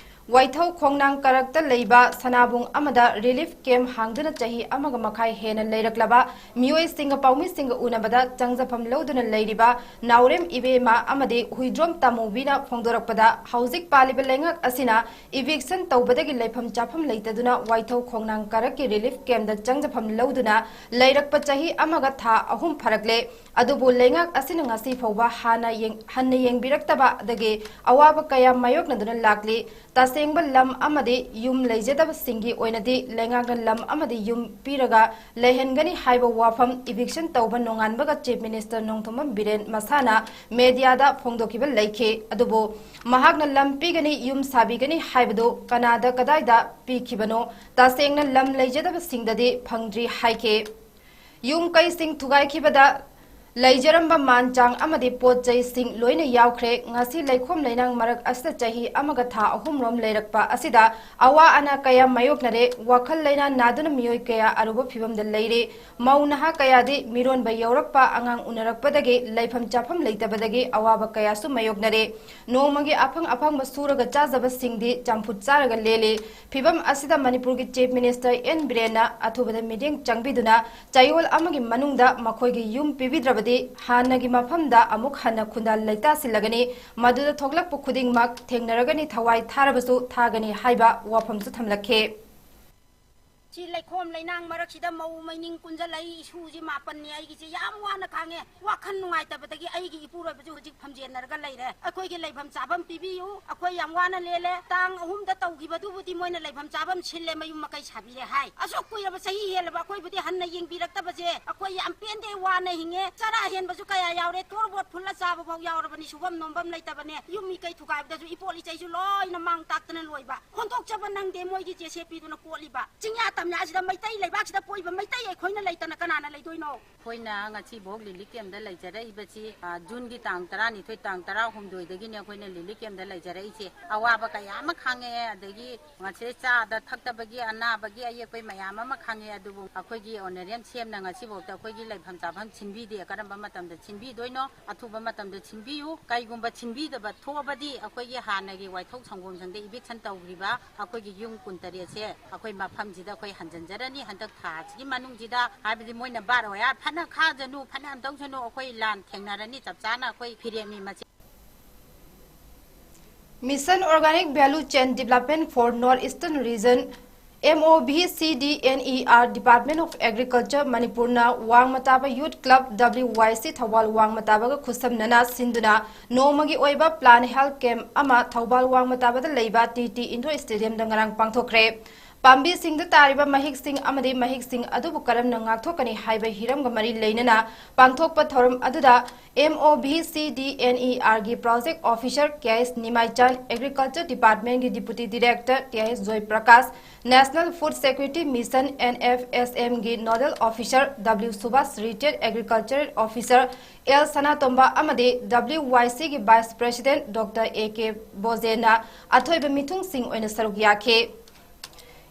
ꯋꯥꯏꯊꯧ ꯈꯣꯡꯅꯥꯡ ꯀꯔꯛꯇ ꯂꯩꯕ ꯁꯅꯥꯕꯨꯡ ꯑꯃꯗ ꯔꯤꯂꯤꯐ ꯀꯦꯝꯞ ꯍꯥꯡꯗꯨꯅ ꯆꯍꯤ ꯑꯃꯒ ꯃꯈꯥꯏ ꯍꯦꯟꯅ ꯂꯩꯔꯛꯂꯕ ꯃꯤꯑꯣꯏꯁꯤꯡꯒ ꯄꯥꯎꯃꯤꯁꯤꯡꯒ ꯎꯅꯕꯗ ꯆꯪꯖꯐꯝ ꯂꯧꯗꯨꯅ ꯂꯩꯔꯤꯕ ꯅꯥꯎꯔꯦꯝ ꯏꯕꯦꯝꯃ ꯑꯃꯗꯤ ꯍꯨꯏꯗ꯭ꯔꯣꯝ ꯇꯥꯃꯨꯕꯤꯅ ꯐꯣꯡꯗꯣꯔꯛꯄꯗ, ꯍꯧꯖꯤꯛ ꯄꯥꯜꯂꯤꯕ ꯂꯩꯉꯥꯛ ꯑꯁꯤꯅ ꯏꯚꯤꯛꯁꯟ ꯇꯧꯕꯗꯒꯤ ꯂꯩꯐꯝ ꯆꯥꯐꯝ ꯂꯩꯇꯗꯨꯅ ꯋꯥꯏꯊꯧ ꯈꯣꯡꯅꯥꯡ ꯀꯔꯛꯀꯤ ꯔꯤꯂꯤꯐ ꯀꯦꯝꯞꯇ ꯆꯪꯖꯐꯝ ꯂꯧꯗꯨꯅ ꯂꯩꯔꯛꯄ ꯆꯍꯤ ꯑꯃꯒ ꯊꯥ ꯑꯍꯨꯝ ꯐꯥꯔꯛꯂꯦ꯫ ꯑꯗꯨꯕꯨ ꯂꯩꯉꯥꯛ ꯑꯁꯤꯅ ꯉꯁꯤ ꯐꯥꯎꯕ ꯍꯥꯟꯅ ꯌꯦꯡ-, ꯍꯟꯅ ꯌꯦꯡꯕꯤꯔꯛꯇꯕꯗꯒꯤ ꯑꯋꯥꯕ ꯀꯌꯥ ꯃꯥꯌꯣꯛꯅꯗꯨꯅ ꯂꯥꯛꯂꯤ꯫ ꯇꯁꯦꯡꯕ ꯂꯝ ꯑꯃꯗꯤ ꯌꯨꯝ ꯂꯩꯖꯗꯕꯁꯤꯡꯒꯤ ꯑꯣꯏꯅꯗꯤ ꯂꯩꯉꯥꯛꯅ ꯂꯝ ꯑꯃꯗꯤ ꯌꯨꯝ ꯄꯤꯔꯒ ꯂꯩꯍꯟꯒꯅꯤ ꯍꯥꯏꯕ ꯋꯥꯐꯝ ꯏꯚꯤꯛꯁꯟ ꯇꯧꯕ ꯅꯣꯡꯉꯥꯟꯕꯒ ꯆꯤꯐ ꯃꯤꯅꯤꯁꯇꯔ ꯅꯣꯡꯊꯣꯝꯕꯝ ꯕꯤꯔꯦꯟ ꯃꯁꯥꯅ ꯃꯦꯗꯤꯌꯥꯗ ꯐꯣꯡꯗꯣꯛꯈꯤꯕ ꯂꯩꯈꯤ꯫ ꯑꯗꯨꯕꯨ ꯃꯍꯥꯛꯅ ꯂꯝ ꯄꯤꯒꯅꯤ, ꯌꯨꯝ ꯁꯥꯕꯤꯒꯅꯤ ꯍꯥꯏꯕꯗꯨ ꯀꯅꯥꯗ ꯀꯗꯥꯏꯗ ꯄꯤꯈꯤꯕꯅꯣ? ꯇꯁꯦꯡꯅ ꯂꯝ ꯂꯩꯖꯗꯕꯁꯤꯡꯗꯗꯤ ꯐꯪꯗ꯭ꯔꯤ ꯍꯥꯏꯈꯤ꯫ ꯌꯨꯝ ꯀꯩꯁꯤꯡ ꯊꯨꯒꯥꯏꯈꯤꯕꯗ ꯂꯩꯖꯔꯝꯕ ꯃꯥꯟ ꯆꯥꯡ ꯑꯃꯗꯤ ꯄꯣꯠ ꯆꯩꯁꯤꯡ ꯂꯣꯏꯅ ꯌꯥꯎꯈ꯭ꯔꯦ꯫ ꯉꯁꯤ ꯂꯩꯈꯣꯝ ꯂꯩꯅꯥꯡ ꯃꯔꯛ ꯑꯁꯤꯗ ꯆꯍꯤ ꯑꯃꯒ ꯊꯥ ꯑꯍꯨꯝꯔꯣꯝ ꯂꯩꯔꯛꯄ ꯑꯁꯤꯗ ꯑꯋꯥ ꯑꯅꯥ ꯀꯌꯥ ꯃꯥꯌꯣꯛꯅꯔꯦ꯫ ꯋꯥꯈꯜ ꯂꯩꯅꯥ ꯅꯥꯗꯨꯅ ꯃꯤꯑꯣꯏ ꯀꯌꯥ ꯑꯔꯨꯕ ꯐꯤꯚꯝꯗ ꯂꯩꯔꯦ꯫ ꯃꯧ ꯅꯍꯥ ꯀꯌꯥꯗꯤ ꯃꯤꯔꯣꯟꯕ ꯌꯧꯔꯛꯄ, ꯑꯉꯥꯡ ꯎꯅꯔꯛꯄꯗꯒꯤ ꯂꯩꯐꯝ ꯆꯥꯐꯝ ꯂꯩꯇꯕꯗꯒꯤ ꯑꯋꯥꯕ ꯀꯌꯥꯁꯨ ꯃꯥꯌꯣꯛꯅꯔꯦ꯫ ꯅꯣꯡꯃꯒꯤ ꯑꯐꯪ ꯑꯐꯪꯕ ꯁꯨꯔꯒ ꯆꯥꯖꯕꯁꯤꯡꯗꯤ ꯆꯝꯐꯨꯠ ꯆꯥꯔꯒ ꯂꯦꯜꯂꯤ꯫ ꯐꯤꯚꯝ ꯑꯁꯤꯗ ꯃꯅꯤꯄꯨꯔꯒꯤ ꯆꯤꯐ ꯃꯤꯅꯤꯁꯇꯔ ꯑꯦꯟ ꯕꯤꯔꯦꯟꯅ ꯑꯊꯨꯕꯗ ꯃꯤꯠꯌꯦꯡ ꯆꯪꯕꯤꯗꯨꯅ ꯆꯌꯣꯜ ꯑꯃꯒꯤ ꯃꯅꯨꯡꯗ ꯃꯈꯣꯏꯒꯤ ꯌꯨꯝ ꯄꯤꯕꯤꯗ꯭ꯔꯕꯗꯤ ꯍꯥꯟꯅꯒꯤ ꯃꯐꯝꯗ ꯑꯃꯨꯛ ꯍꯟꯅ ꯈꯨꯟꯗꯥ ꯂꯩꯇꯥꯁꯤꯜꯂꯒꯅꯤ꯫ ꯃꯗꯨꯗ ꯊꯣꯛꯂꯛꯄ ꯈꯨꯗꯤꯡꯃꯛ ꯊꯦꯡꯅꯔꯒꯅꯤ, ꯊꯋꯥꯏ ꯊꯥꯔꯕꯁꯨ ꯊꯥꯒꯅꯤ ꯍꯥꯏꯕ ꯋꯥꯐꯝꯁꯨ ꯊꯝꯂꯛꯈꯤ꯫ ꯁꯤ ꯂꯩꯈꯣꯝ ꯂꯩꯅꯥꯡ ꯃꯔꯛꯁꯤꯗ ꯃꯧ ꯃꯩꯅꯤꯡ ꯀꯨꯟꯖꯜꯂꯛꯏ, ꯏꯁꯨꯁꯤ ꯃꯥꯄꯟꯅꯤ ꯑꯩꯒꯤꯁꯦ꯫ ꯌꯥꯝ ꯋꯥꯅ ꯈꯥꯡꯉꯦ꯫ ꯋꯥꯈꯜ ꯅꯨꯡꯉꯥꯏꯇꯕꯗꯒꯤ ꯑꯩꯒꯤ ꯏꯄꯨꯔꯣꯏꯕꯁꯨ ꯍꯧꯖꯤꯛ ꯐꯝꯖꯦꯟꯅꯔꯒ ꯂꯩꯔꯦ꯫ ꯑꯩꯈꯣꯏꯒꯤ ꯂꯩꯐꯝ ꯆꯥꯐꯝ ꯄꯤꯕꯤꯌꯨ꯫ ꯑꯩꯈꯣꯏ ꯌꯥꯝ ꯋꯥꯅ ꯂꯦꯜꯂꯦ꯫ ꯇꯥꯡ ꯑꯍꯨꯝꯗ ꯇꯧꯈꯤꯕꯗꯨꯕꯨꯗꯤ ꯃꯣꯏꯅ ꯂꯩꯐꯝ ꯆꯥꯐꯝ ꯁꯤꯜꯂꯦ, ꯃꯌꯨꯝ ꯃꯀꯩ ꯁꯥꯕꯤꯔꯦ ꯍꯥꯏ꯫ ꯑꯁꯨꯛ ꯀꯨꯏꯔꯕ ꯆꯍꯤ ꯍꯦꯜꯂꯕ ꯑꯩꯈꯣꯏꯕꯨꯗꯤ ꯍꯟꯅ ꯌꯦꯡꯕꯤꯔꯛꯇꯕꯁꯦ ꯑꯩꯈꯣꯏ ꯌꯥꯝ ꯄꯦꯟꯗꯦ, ꯋꯥꯅ ꯍꯤꯡꯉꯦ꯫ ꯆꯔꯥ ꯍꯦꯟꯕꯁꯨ ꯀꯌꯥ ꯌꯥꯎꯔꯦ, ꯇꯣꯔꯕꯣꯠ ꯐꯨꯜꯂ ꯆꯥꯕ ꯐꯥꯎ ꯌꯥꯎꯔꯕꯅꯤ, ꯁꯨꯐꯝ ꯅꯣꯝꯐꯝ ꯂꯩꯇꯕꯅꯦ꯫ ꯌꯨꯝ ꯃꯤꯀꯩ ꯊꯨꯒꯥꯏꯕꯗꯁꯨ ꯏꯄꯣꯠ ꯏꯆꯩꯁꯨ ꯂꯣꯏꯅ ꯃꯥꯡ ꯇꯥꯛꯇꯅ ꯂꯣꯏꯕ꯫ ꯍꯣꯟꯗꯣꯛꯆꯕ ꯅꯪꯗꯦ ꯃꯣꯏꯒꯤ ꯖꯦ ꯁꯦ ꯄꯤꯗꯨꯅ ꯀꯣꯠꯂꯤꯕ꯫ ꯆꯤꯡꯌꯥ ꯇꯝꯌꯥꯁꯤꯗ ꯃꯩꯇꯩ ꯂꯩꯕꯥꯛꯁꯤꯗ ꯄꯣꯛꯏꯕ ꯃꯩꯇꯩ ꯑꯩꯈꯣꯏꯅ ꯂꯩꯇꯅ ꯀꯅꯥꯅ ꯂꯩꯗꯣꯏꯅꯣ? ꯑꯩꯈꯣꯏꯅ ꯉꯁꯤꯐꯥꯎ ꯂꯤꯂꯤ ꯀꯦꯝꯗ ꯂꯩꯖꯔꯛꯏꯕꯁꯤ, ꯑ, ꯖꯨꯟꯒꯤ ꯇꯥꯡ ꯇꯔꯥꯅꯤꯊꯣꯏ, ꯇꯥꯡ ꯇꯔꯥꯍꯨꯝꯗꯣꯏꯗꯒꯤꯅꯦ ꯑꯩꯈꯣꯏꯅ ꯂꯤꯂꯤ ꯀꯦꯝꯗ ꯂꯩꯖꯔꯛꯏꯁꯦ꯫ ꯑꯋꯥꯕ ꯀꯌꯥ ꯑꯃ ꯈꯥꯡꯉꯛꯑꯦ, ꯑꯗꯒꯤ ꯉꯁꯤ ꯆꯥꯗ ꯊꯛꯇꯕꯒꯤ ꯑꯅꯥꯕꯒꯤ ꯑꯌꯦꯛꯄ ꯃꯌꯥꯝ ꯑꯃ ꯈꯥꯡꯉꯛꯑꯦ꯫ ꯑꯗꯨꯕꯨ ꯑꯩꯈꯣꯏꯒꯤ ꯑꯣꯅꯔꯦꯟ ꯁꯤ ꯑꯦꯝꯅ ꯉꯁꯤꯐꯥꯎꯗ ꯑꯩꯈꯣꯏꯒꯤ ꯂꯩꯐꯝ ꯆꯥꯐꯝ ꯁꯤꯟꯕꯤꯗꯦ꯫ ꯀꯔꯝꯕ ꯃꯇꯝꯗ ꯁꯤꯟꯕꯤꯗꯣꯏꯅꯣ? ꯑꯊꯨꯕ ꯃꯇꯝꯗ ꯁꯤꯟꯕꯤꯌꯨ꯫ ꯀꯩꯒꯨꯝꯕ ꯁꯤꯟꯕꯤꯗꯕ ꯊꯣꯛꯑꯕꯗꯤ ꯑꯩꯈꯣꯏꯒꯤ ꯍꯥꯟꯅꯒꯤ ꯋꯥꯏꯊꯧ ꯁꯪꯒꯣꯝꯁꯪꯗ ꯏꯚꯤꯛꯁꯟ ꯇꯧꯈ꯭ꯔꯤꯕ ꯑꯩꯈꯣꯏꯒꯤ ꯌꯨꯝ ꯀꯨꯟꯇꯔꯦꯠꯁꯦ ꯑꯩꯈꯣꯏ ꯃꯐꯝꯁꯤꯗ ꯑꯩꯈꯣꯏ ꯍꯟꯖꯤꯟꯖꯔꯅꯤ꯫ ꯍꯟꯗꯛ ꯊꯥꯁꯤꯒꯤ ꯃꯅꯨꯡꯁꯤꯗ, ꯍꯥꯏꯕꯗꯤ ꯃꯣꯏꯅ ꯕꯥꯔ ꯑꯣꯌꯥꯔ ꯐꯅ ꯈꯥꯖꯅꯨ, ꯐꯅ ꯌꯥꯝ ꯇꯧꯁꯅꯨ, ꯑꯩꯈꯣꯏ ꯂꯥꯟ ꯊꯦꯡꯅꯔꯅꯤ꯫ ꯆꯞ ꯆꯥꯅ ꯑꯩꯈꯣꯏ ꯐꯤꯔꯦꯞꯅꯤ ꯃꯁꯤ꯫ Mission Organic Value Chain Development for North Eastern Region, M O B C D N E R, Department of Agriculture, ꯃꯅꯤꯄꯨꯔꯅ ꯋꯥꯡꯃ ꯇꯥꯕ Youth Club, W Y C, Thoubal ꯋꯥꯡꯃ ꯇꯥꯕꯒ ꯈꯨꯠꯁꯝꯅꯅ ꯁꯤꯟꯗꯨꯅ ꯅꯣꯡꯃꯒꯤ ꯑꯣꯏꯕ Plant Health Camp ꯑꯃ ꯊꯧꯕꯥꯜ ꯋꯥꯡꯃ ꯇꯥꯕꯗ ꯂꯩꯕ ꯇꯤ ꯇꯤ Indoor Stadiumꯗ ꯉꯔꯥꯡ ꯄꯥꯡꯊꯣꯛꯈ꯭ꯔꯦ꯫ ꯄꯥꯝꯕꯤꯁꯤꯡꯗ ꯇꯥꯔꯤꯕ ꯃꯍꯤꯛꯁꯤꯡ ꯑꯃꯗꯤ ꯃꯍꯤꯛꯁꯤꯡ ꯑꯗꯨꯕꯨ ꯀꯔꯝꯅ ꯉꯥꯛꯊꯣꯛꯀꯅꯤ ꯍꯥꯏꯕ ꯍꯤꯔꯝꯒ ꯃꯔꯤ ꯂꯩꯅꯅ ꯄꯥꯡꯊꯣꯛꯄ ꯊꯧꯔꯝ ꯑꯗꯨꯗ M O B C D N E R ꯒꯤ Project Officer K S ꯅꯤꯃꯥꯏꯆꯥꯟ, Agriculture Department ꯒꯤ Deputy Director T H ꯖꯣꯏ Prakash, National Food Security Mission, N F S M ꯒꯤ Nodal Officer W Subhas, Retired Agricultural Officer L ꯁꯅꯥꯇꯣꯝꯕ ꯑꯃꯗꯤ W Y C ꯒꯤ Vice President Doctor A K ꯕꯣꯖꯦꯅ ꯑꯊꯣꯏꯕ ꯃꯤꯊꯨꯡꯁꯤꯡ ꯑꯣꯏꯅ ꯁꯔꯨꯛ ꯌꯥꯈꯤ꯫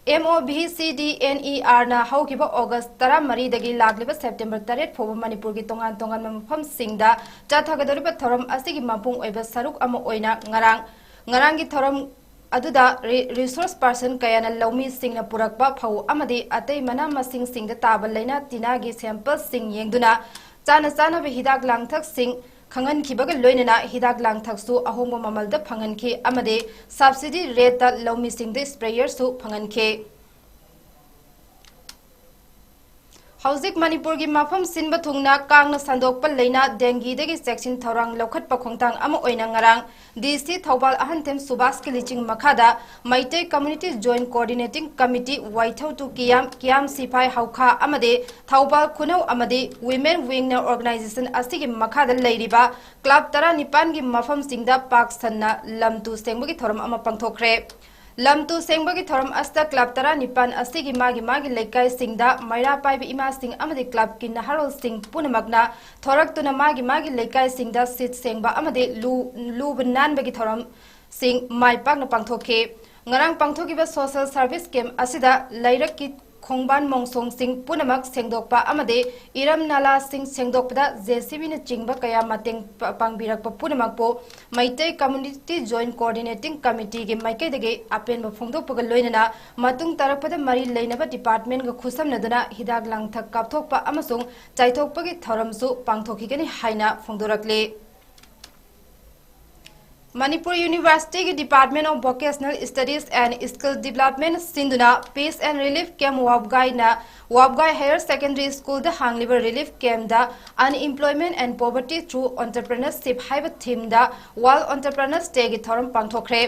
M O B C D N E R ꯅ ꯍꯧꯈꯤꯕ August ꯇꯔꯥꯃꯔꯤꯗꯒꯤ ꯂꯥꯛꯂꯤꯕ September ꯇꯔꯦꯠ ꯐꯥꯎꯕ ꯃꯅꯤꯄꯨꯔꯒꯤ ꯇꯣꯉꯥꯟ ꯇꯣꯉꯥꯟꯕ ꯃꯐꯝꯁꯤꯡꯗ ꯆꯠꯊꯒꯗꯧꯔꯤꯕ ꯊꯧꯔꯝ ꯑꯁꯤꯒꯤ ꯃꯄꯨꯡ ꯑꯣꯏꯕ ꯁꯔꯨꯛ ꯑꯃ ꯑꯣꯏꯅ ꯉꯔꯥꯡ, ꯉꯔꯥꯡꯒꯤ ꯊꯧꯔꯝ ꯑꯗꯨꯗ ꯔꯤ-, resource person ꯀꯌꯥꯅ ꯂꯧꯃꯤꯁꯤꯡꯅ ꯄꯨꯔꯛꯄ ꯐꯧ ꯑꯃꯗꯤ ꯑꯇꯩ ꯃꯅꯥ ꯃꯁꯤꯡꯁꯤꯡꯗ ꯇꯥꯕ ꯂꯥꯏꯅꯥ ꯇꯤꯟꯅꯥꯒꯤ sampleꯁꯤꯡ ꯌꯦꯡꯗꯨꯅ ꯆꯥꯅ ꯆꯥꯅꯕ ꯍꯤꯗꯥꯛ ꯂꯥꯡꯊꯛꯁꯤꯡ ꯈꯪꯍꯟꯈꯤꯕꯒ ꯂꯣꯏꯅꯅ ꯍꯤꯗꯥꯛ ꯂꯥꯡꯊꯛꯁꯨ ꯑꯍꯣꯡꯕ ꯃꯃꯜꯗ ꯐꯪꯍꯟꯈꯤ ꯑꯃꯗꯤ subsidy rateꯇ ꯂꯧꯃꯤꯁꯤꯡꯗ sprayerꯁꯨ ꯐꯪꯍꯟꯈꯤ꯫ ꯍꯧꯖꯤꯛ ꯃꯅꯤꯄꯨꯔꯒꯤ ꯃꯐꯝ ꯁꯤꯟꯕ ꯊꯨꯡꯅ ꯀꯥꯡꯅ ꯁꯟꯗꯣꯛꯄ ꯂꯩꯅ ꯗꯦꯡꯒꯤꯗꯒꯤ ꯆꯦꯛꯁꯤꯟ ꯊꯧꯔꯥꯡ ꯂꯧꯈꯠꯄ ꯈꯣꯡꯊꯥꯡ ꯑꯃ ꯑꯣꯏꯅ ꯉꯔꯥꯡ ꯗꯤ ꯁꯤ ꯊꯧꯕꯥꯜ ꯑꯍꯟꯊꯦꯝ ꯁꯨꯕꯥꯁꯀꯤ ꯂꯤꯆꯤꯡ ꯃꯈꯥꯗ Meitei Community Joint Coordinating Committee, Waithou ꯇꯨ ꯀꯤꯌꯥꯝ, ꯀꯤꯌꯥꯝ ꯁꯤꯐꯥꯏ ꯍꯧꯈꯥ ꯑꯃꯗꯤ ꯊꯧꯕꯥꯜ ꯈꯨꯅꯧ ꯑꯃꯗꯤ Women Wingꯅ organization ꯑꯁꯤꯒꯤ ꯃꯈꯥꯗ ꯂꯩꯔꯤꯕ club ꯇꯔꯥꯅꯤꯄꯥꯟꯒꯤ ꯃꯐꯝꯁꯤꯡꯗ ꯄꯥꯛ ꯁꯟꯅ ꯂꯝ ꯇꯨ ꯁꯦꯡꯕꯒꯤ ꯊꯧꯔꯝ ꯑꯃ ꯄꯥꯡꯊꯣꯛꯈ꯭ꯔꯦ꯫ ꯂꯝ ꯇꯨ ꯁꯦꯡꯕꯒꯤ ꯊꯧꯔꯝ ꯑꯁꯤꯗ club ꯇꯔꯥꯅꯤꯄꯥꯟ ꯑꯁꯤꯒꯤ ꯃꯥꯒꯤ ꯃꯥꯒꯤ ꯂꯩꯀꯥꯏꯁꯤꯡꯗ ꯃꯩꯔꯥ ꯄꯥꯏꯕ ꯏꯃꯥꯁꯤꯡ ꯑꯃꯗꯤ clubꯀꯤ ꯅꯍꯥꯔꯣꯜꯁꯤꯡ ꯄꯨꯝꯅꯃꯛꯅ ꯊꯣꯔꯛꯇꯨꯅ ꯃꯥꯒꯤ ꯃꯥꯒꯤ ꯂꯩꯀꯥꯏꯁꯤꯡꯗ ꯁꯤꯠ ꯁꯦꯡꯕ ꯑꯃꯗꯤ ꯂꯨ-, ꯂꯨꯕ ꯅꯥꯟꯕꯒꯤ ꯊꯧꯔꯝꯁꯤꯡ ꯃꯥꯏ ꯄꯥꯛꯅ ꯄꯥꯡꯊꯣꯛꯈꯤ꯫ ꯉꯔꯥꯡ ꯄꯥꯡꯊꯣꯛꯈꯤꯕ social service camp ꯑꯁꯤꯗ ꯂꯩꯔꯛꯀꯤ ꯈꯣꯡꯕꯥꯟ ꯃꯣꯡꯁꯣꯡꯁꯤꯡ ꯄꯨꯝꯅꯃꯛ ꯁꯦꯡꯗꯣꯛꯄ ꯑꯃꯗꯤ ꯏꯔꯝ ꯅꯥꯂꯥꯁꯤꯡ ꯁꯦꯡꯗꯣꯛꯄꯗ JCBꯅꯆꯤꯡꯕ ꯀꯌꯥ ꯃꯇꯦꯡ ꯄ-, ꯄꯥꯡꯕꯤꯔꯛꯄ ꯄꯨꯝꯅꯃꯛꯄꯨ ꯃꯩꯇꯩ Community Joint Coordinating Committeeꯒꯤ ꯃꯥꯏꯀꯩꯗꯒꯤ ꯑꯄꯦꯟꯕ ꯐꯣꯡꯗꯣꯛꯄꯒ ꯂꯣꯏꯅꯅ ꯃꯇꯨꯡ ꯇꯥꯔꯛꯄꯗ ꯃꯔꯤ ꯂꯩꯅꯕ departmentꯒ ꯈꯨꯠꯁꯝꯅꯗꯨꯅ ꯍꯤꯗꯥꯛ ꯂꯥꯡꯊꯛ ꯀꯥꯞꯊꯣꯛꯄ ꯑꯃꯁꯨꯡ ꯆꯥꯏꯊꯣꯛꯄꯒꯤ ꯊꯧꯔꯝꯁꯨ ꯄꯥꯡꯊꯣꯛꯈꯤꯒꯅꯤ ꯍꯥꯏꯅ ꯐꯣꯡꯗꯣꯔꯛꯂꯤ꯫ Manipur Universityꯒꯤ Department of Vocational Studies and Skill Development ꯁꯤꯟꯗꯨꯅ Peace and Relief Camp ꯋꯥꯕꯒꯥꯏꯅ ꯋꯥꯕꯒꯥꯏ Higher Secondary Schoolꯗ ꯍꯥꯡꯂꯤꯕ relief campꯗ Unemployment and Poverty Through Entrepreneurship ꯍꯥꯏꯕ themeꯗ World Entrepreneurs Dayꯒꯤ ꯊꯧꯔꯝ ꯄꯥꯡꯊꯣꯛꯈ꯭ꯔꯦ꯫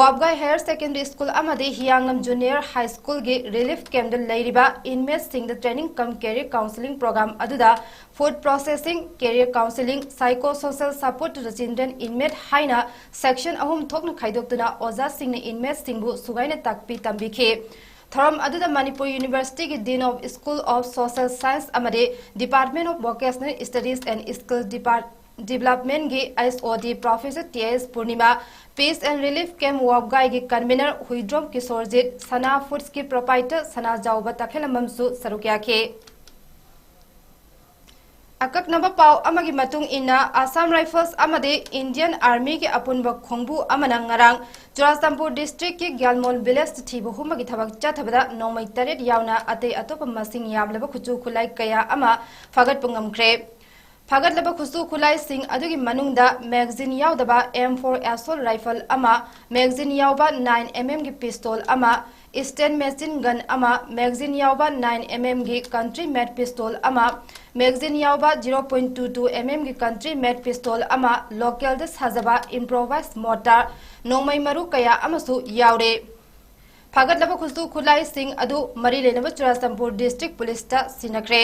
ꯋꯥꯕꯒꯥꯏ Higher Secondary School ꯑꯃꯗꯤ ꯍꯤꯌꯥꯡꯂꯝ Junior High Schoolꯒꯤ relief campꯗ ꯂꯩꯔꯤꯕ inmateꯁꯤꯡꯗ training cum career counseling program ꯑꯗꯨꯗ food processing, career counseling, psychosocial support to the children inmate ꯍꯥꯏꯅ section ꯑꯍꯨꯝ ꯊꯣꯛꯅ ꯈꯥꯏꯗꯣꯛꯇꯨꯅ ꯑꯣꯖꯥꯁꯤꯡꯅ inmateꯁꯤꯡꯕꯨ ꯁꯨꯒꯥꯏꯅ ꯇꯥꯛꯄꯤ ꯇꯝꯕꯤꯈꯤ꯫ ꯊꯧꯔꯝ ꯑꯗꯨꯗ Manipur Universityꯒꯤ Dean of School of Social Science ꯑꯃꯗꯤ Department of Vocational Studies and Skill Depart-, Developmentꯒꯤ HOD Professor T S Purnima, Peace and Relief Camp ꯋꯥꯕꯒꯥꯏꯒꯤ convener Huidrom ꯀꯤꯁꯣꯔꯖꯤꯠ, ꯁꯅꯥ Foodsꯀꯤ proprietor ꯁꯅꯥꯖꯥꯎꯕ ꯇꯈꯦꯂꯝꯕꯝꯁꯨ ꯁꯔꯨꯛ ꯌꯥꯈꯤ꯫ ꯑꯀꯛꯅꯕ ꯄꯥꯎ ꯑꯃꯒꯤ ꯃꯇꯨꯡ ꯏꯟꯅ, Assam Rifles ꯑꯃꯗꯤ Indian Armyꯒꯤ ꯑꯄꯨꯟꯕ ꯈꯣꯡꯕꯨ ꯑꯃꯅ ꯉꯔꯥꯡ ꯆꯨꯔꯥꯆꯥꯟꯄꯨꯔ districtꯀꯤ ꯒ꯭ꯌꯥꯜꯃꯣꯜ village ꯊꯤꯕ ꯍꯨꯝꯕꯒꯤ ꯊꯕꯛ ꯆꯠꯊꯕꯗ ꯅꯣꯡꯃꯩ ꯇꯔꯦꯠ ꯌꯥꯎꯅ ꯑꯇꯩ ꯑꯇꯣꯞꯄ ꯃꯁꯤꯡ ꯌꯥꯝꯂꯕ ꯈꯨꯠꯁꯨ ꯈꯨꯠꯂꯥꯏ ꯀꯌꯥ ꯑꯃ ꯐꯥꯒꯠꯄ ꯉꯝꯈ꯭ꯔꯦ꯫ ꯐꯥꯒꯠꯂꯕ ꯈꯨꯠꯁꯨ ꯈꯨꯠꯂꯥꯏꯁꯤꯡ ꯑꯗꯨꯒꯤ ꯃꯅꯨꯡꯗ magazine ꯌꯥꯎꯗꯕ M four assault rifle ꯑꯃ, magazine ꯌꯥꯎꯕ nine MM ꯒꯤ pistol ꯑꯃ, Sten machine gun ꯑꯃ, magazine ꯌꯥꯎꯕ nine M M ꯒꯤ country made pistol ꯑꯃ, magazine ꯌꯥꯎꯕ zero point two two M M ꯒꯤ country made pistol ꯑꯃ, localꯗ ꯁꯥꯖꯕ improvised mortar, ꯅꯣꯡꯃꯩ ꯃꯔꯨ ꯀꯌꯥ ꯑꯃꯁꯨ ꯌꯥꯎꯔꯦ꯫ ꯐꯥꯒꯠꯂꯕ ꯈꯨꯠꯁꯨ ꯈꯨꯠꯂꯥꯏꯁꯤꯡ ꯑꯗꯨ ꯃꯔꯤ ꯂꯩꯅꯕ ꯆꯨꯔꯥꯆꯥꯟꯄꯨꯔ district policeꯇ ꯁꯤꯟꯅꯈ꯭ꯔꯦ꯫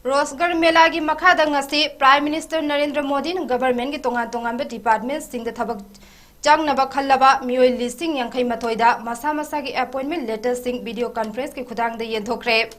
ꯔꯣꯖꯒꯔ ꯃꯦꯂꯥꯒꯤ ꯃꯈꯥꯗ ꯉꯁꯤ Prime Minister ꯅꯔꯦꯟꯗ꯭ꯔ ꯃꯣꯗꯤꯅ governmentꯀꯤ ꯇꯣꯉꯥꯟ ꯇꯣꯉꯥꯟꯕ departmentꯁꯤꯡꯗ ꯊꯕꯛ ꯆꯪꯅꯕ ꯈꯜꯂꯕ ꯃꯤꯑꯣꯏ ꯂꯤꯁꯤꯡ ꯌꯥꯡꯈꯩ ꯃꯥꯊꯣꯏꯗ ꯃꯁꯥ ꯃꯁꯥꯒꯤ appointment letterꯁꯤꯡ video conferenceꯀꯤ ꯈꯨꯠꯊꯥꯡꯗ ꯌꯦꯟꯊꯣꯛꯈ꯭ꯔꯦ꯫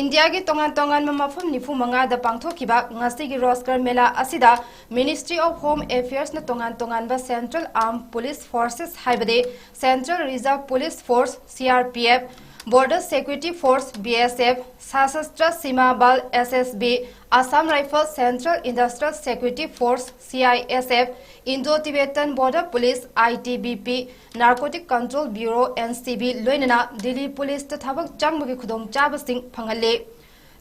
ꯏꯟꯗꯤꯌꯥꯒꯤ ꯇꯣꯉꯥꯟ ꯇꯣꯉꯥꯟꯕ ꯃꯐꯝ ꯅꯤꯐꯨ ꯃꯉꯥꯗ ꯄꯥꯡꯊꯣꯛꯈꯤꯕ ꯉꯁꯤꯒꯤ ꯔꯣꯖꯒꯔ ꯃꯦꯂꯥ ꯑꯁꯤꯗ Ministry of Home Affairsꯅ ꯇꯣꯉꯥꯟ ꯇꯣꯉꯥꯟꯕ Central Armed Police Forces ꯍꯥꯏꯕꯗꯤ Central Reserve Police Force, C R P F, Border Security Force, B S F, Sashastra Seema Bal, S S B, Assam Rifles, Central Industrial Security Force, C I S F, Indo-Tibetan Border Police, I T B P, Narcotic Control Bureau, N C B, ꯂꯣꯏꯅꯅ ꯗꯤꯜꯂꯤ ꯄꯨꯂꯤꯁꯇ ꯊꯕꯛ ꯆꯪꯕꯒꯤ ꯈꯨꯗꯣꯡꯆꯥꯕꯁꯤꯡ ꯐꯪꯍꯜꯂꯤ꯫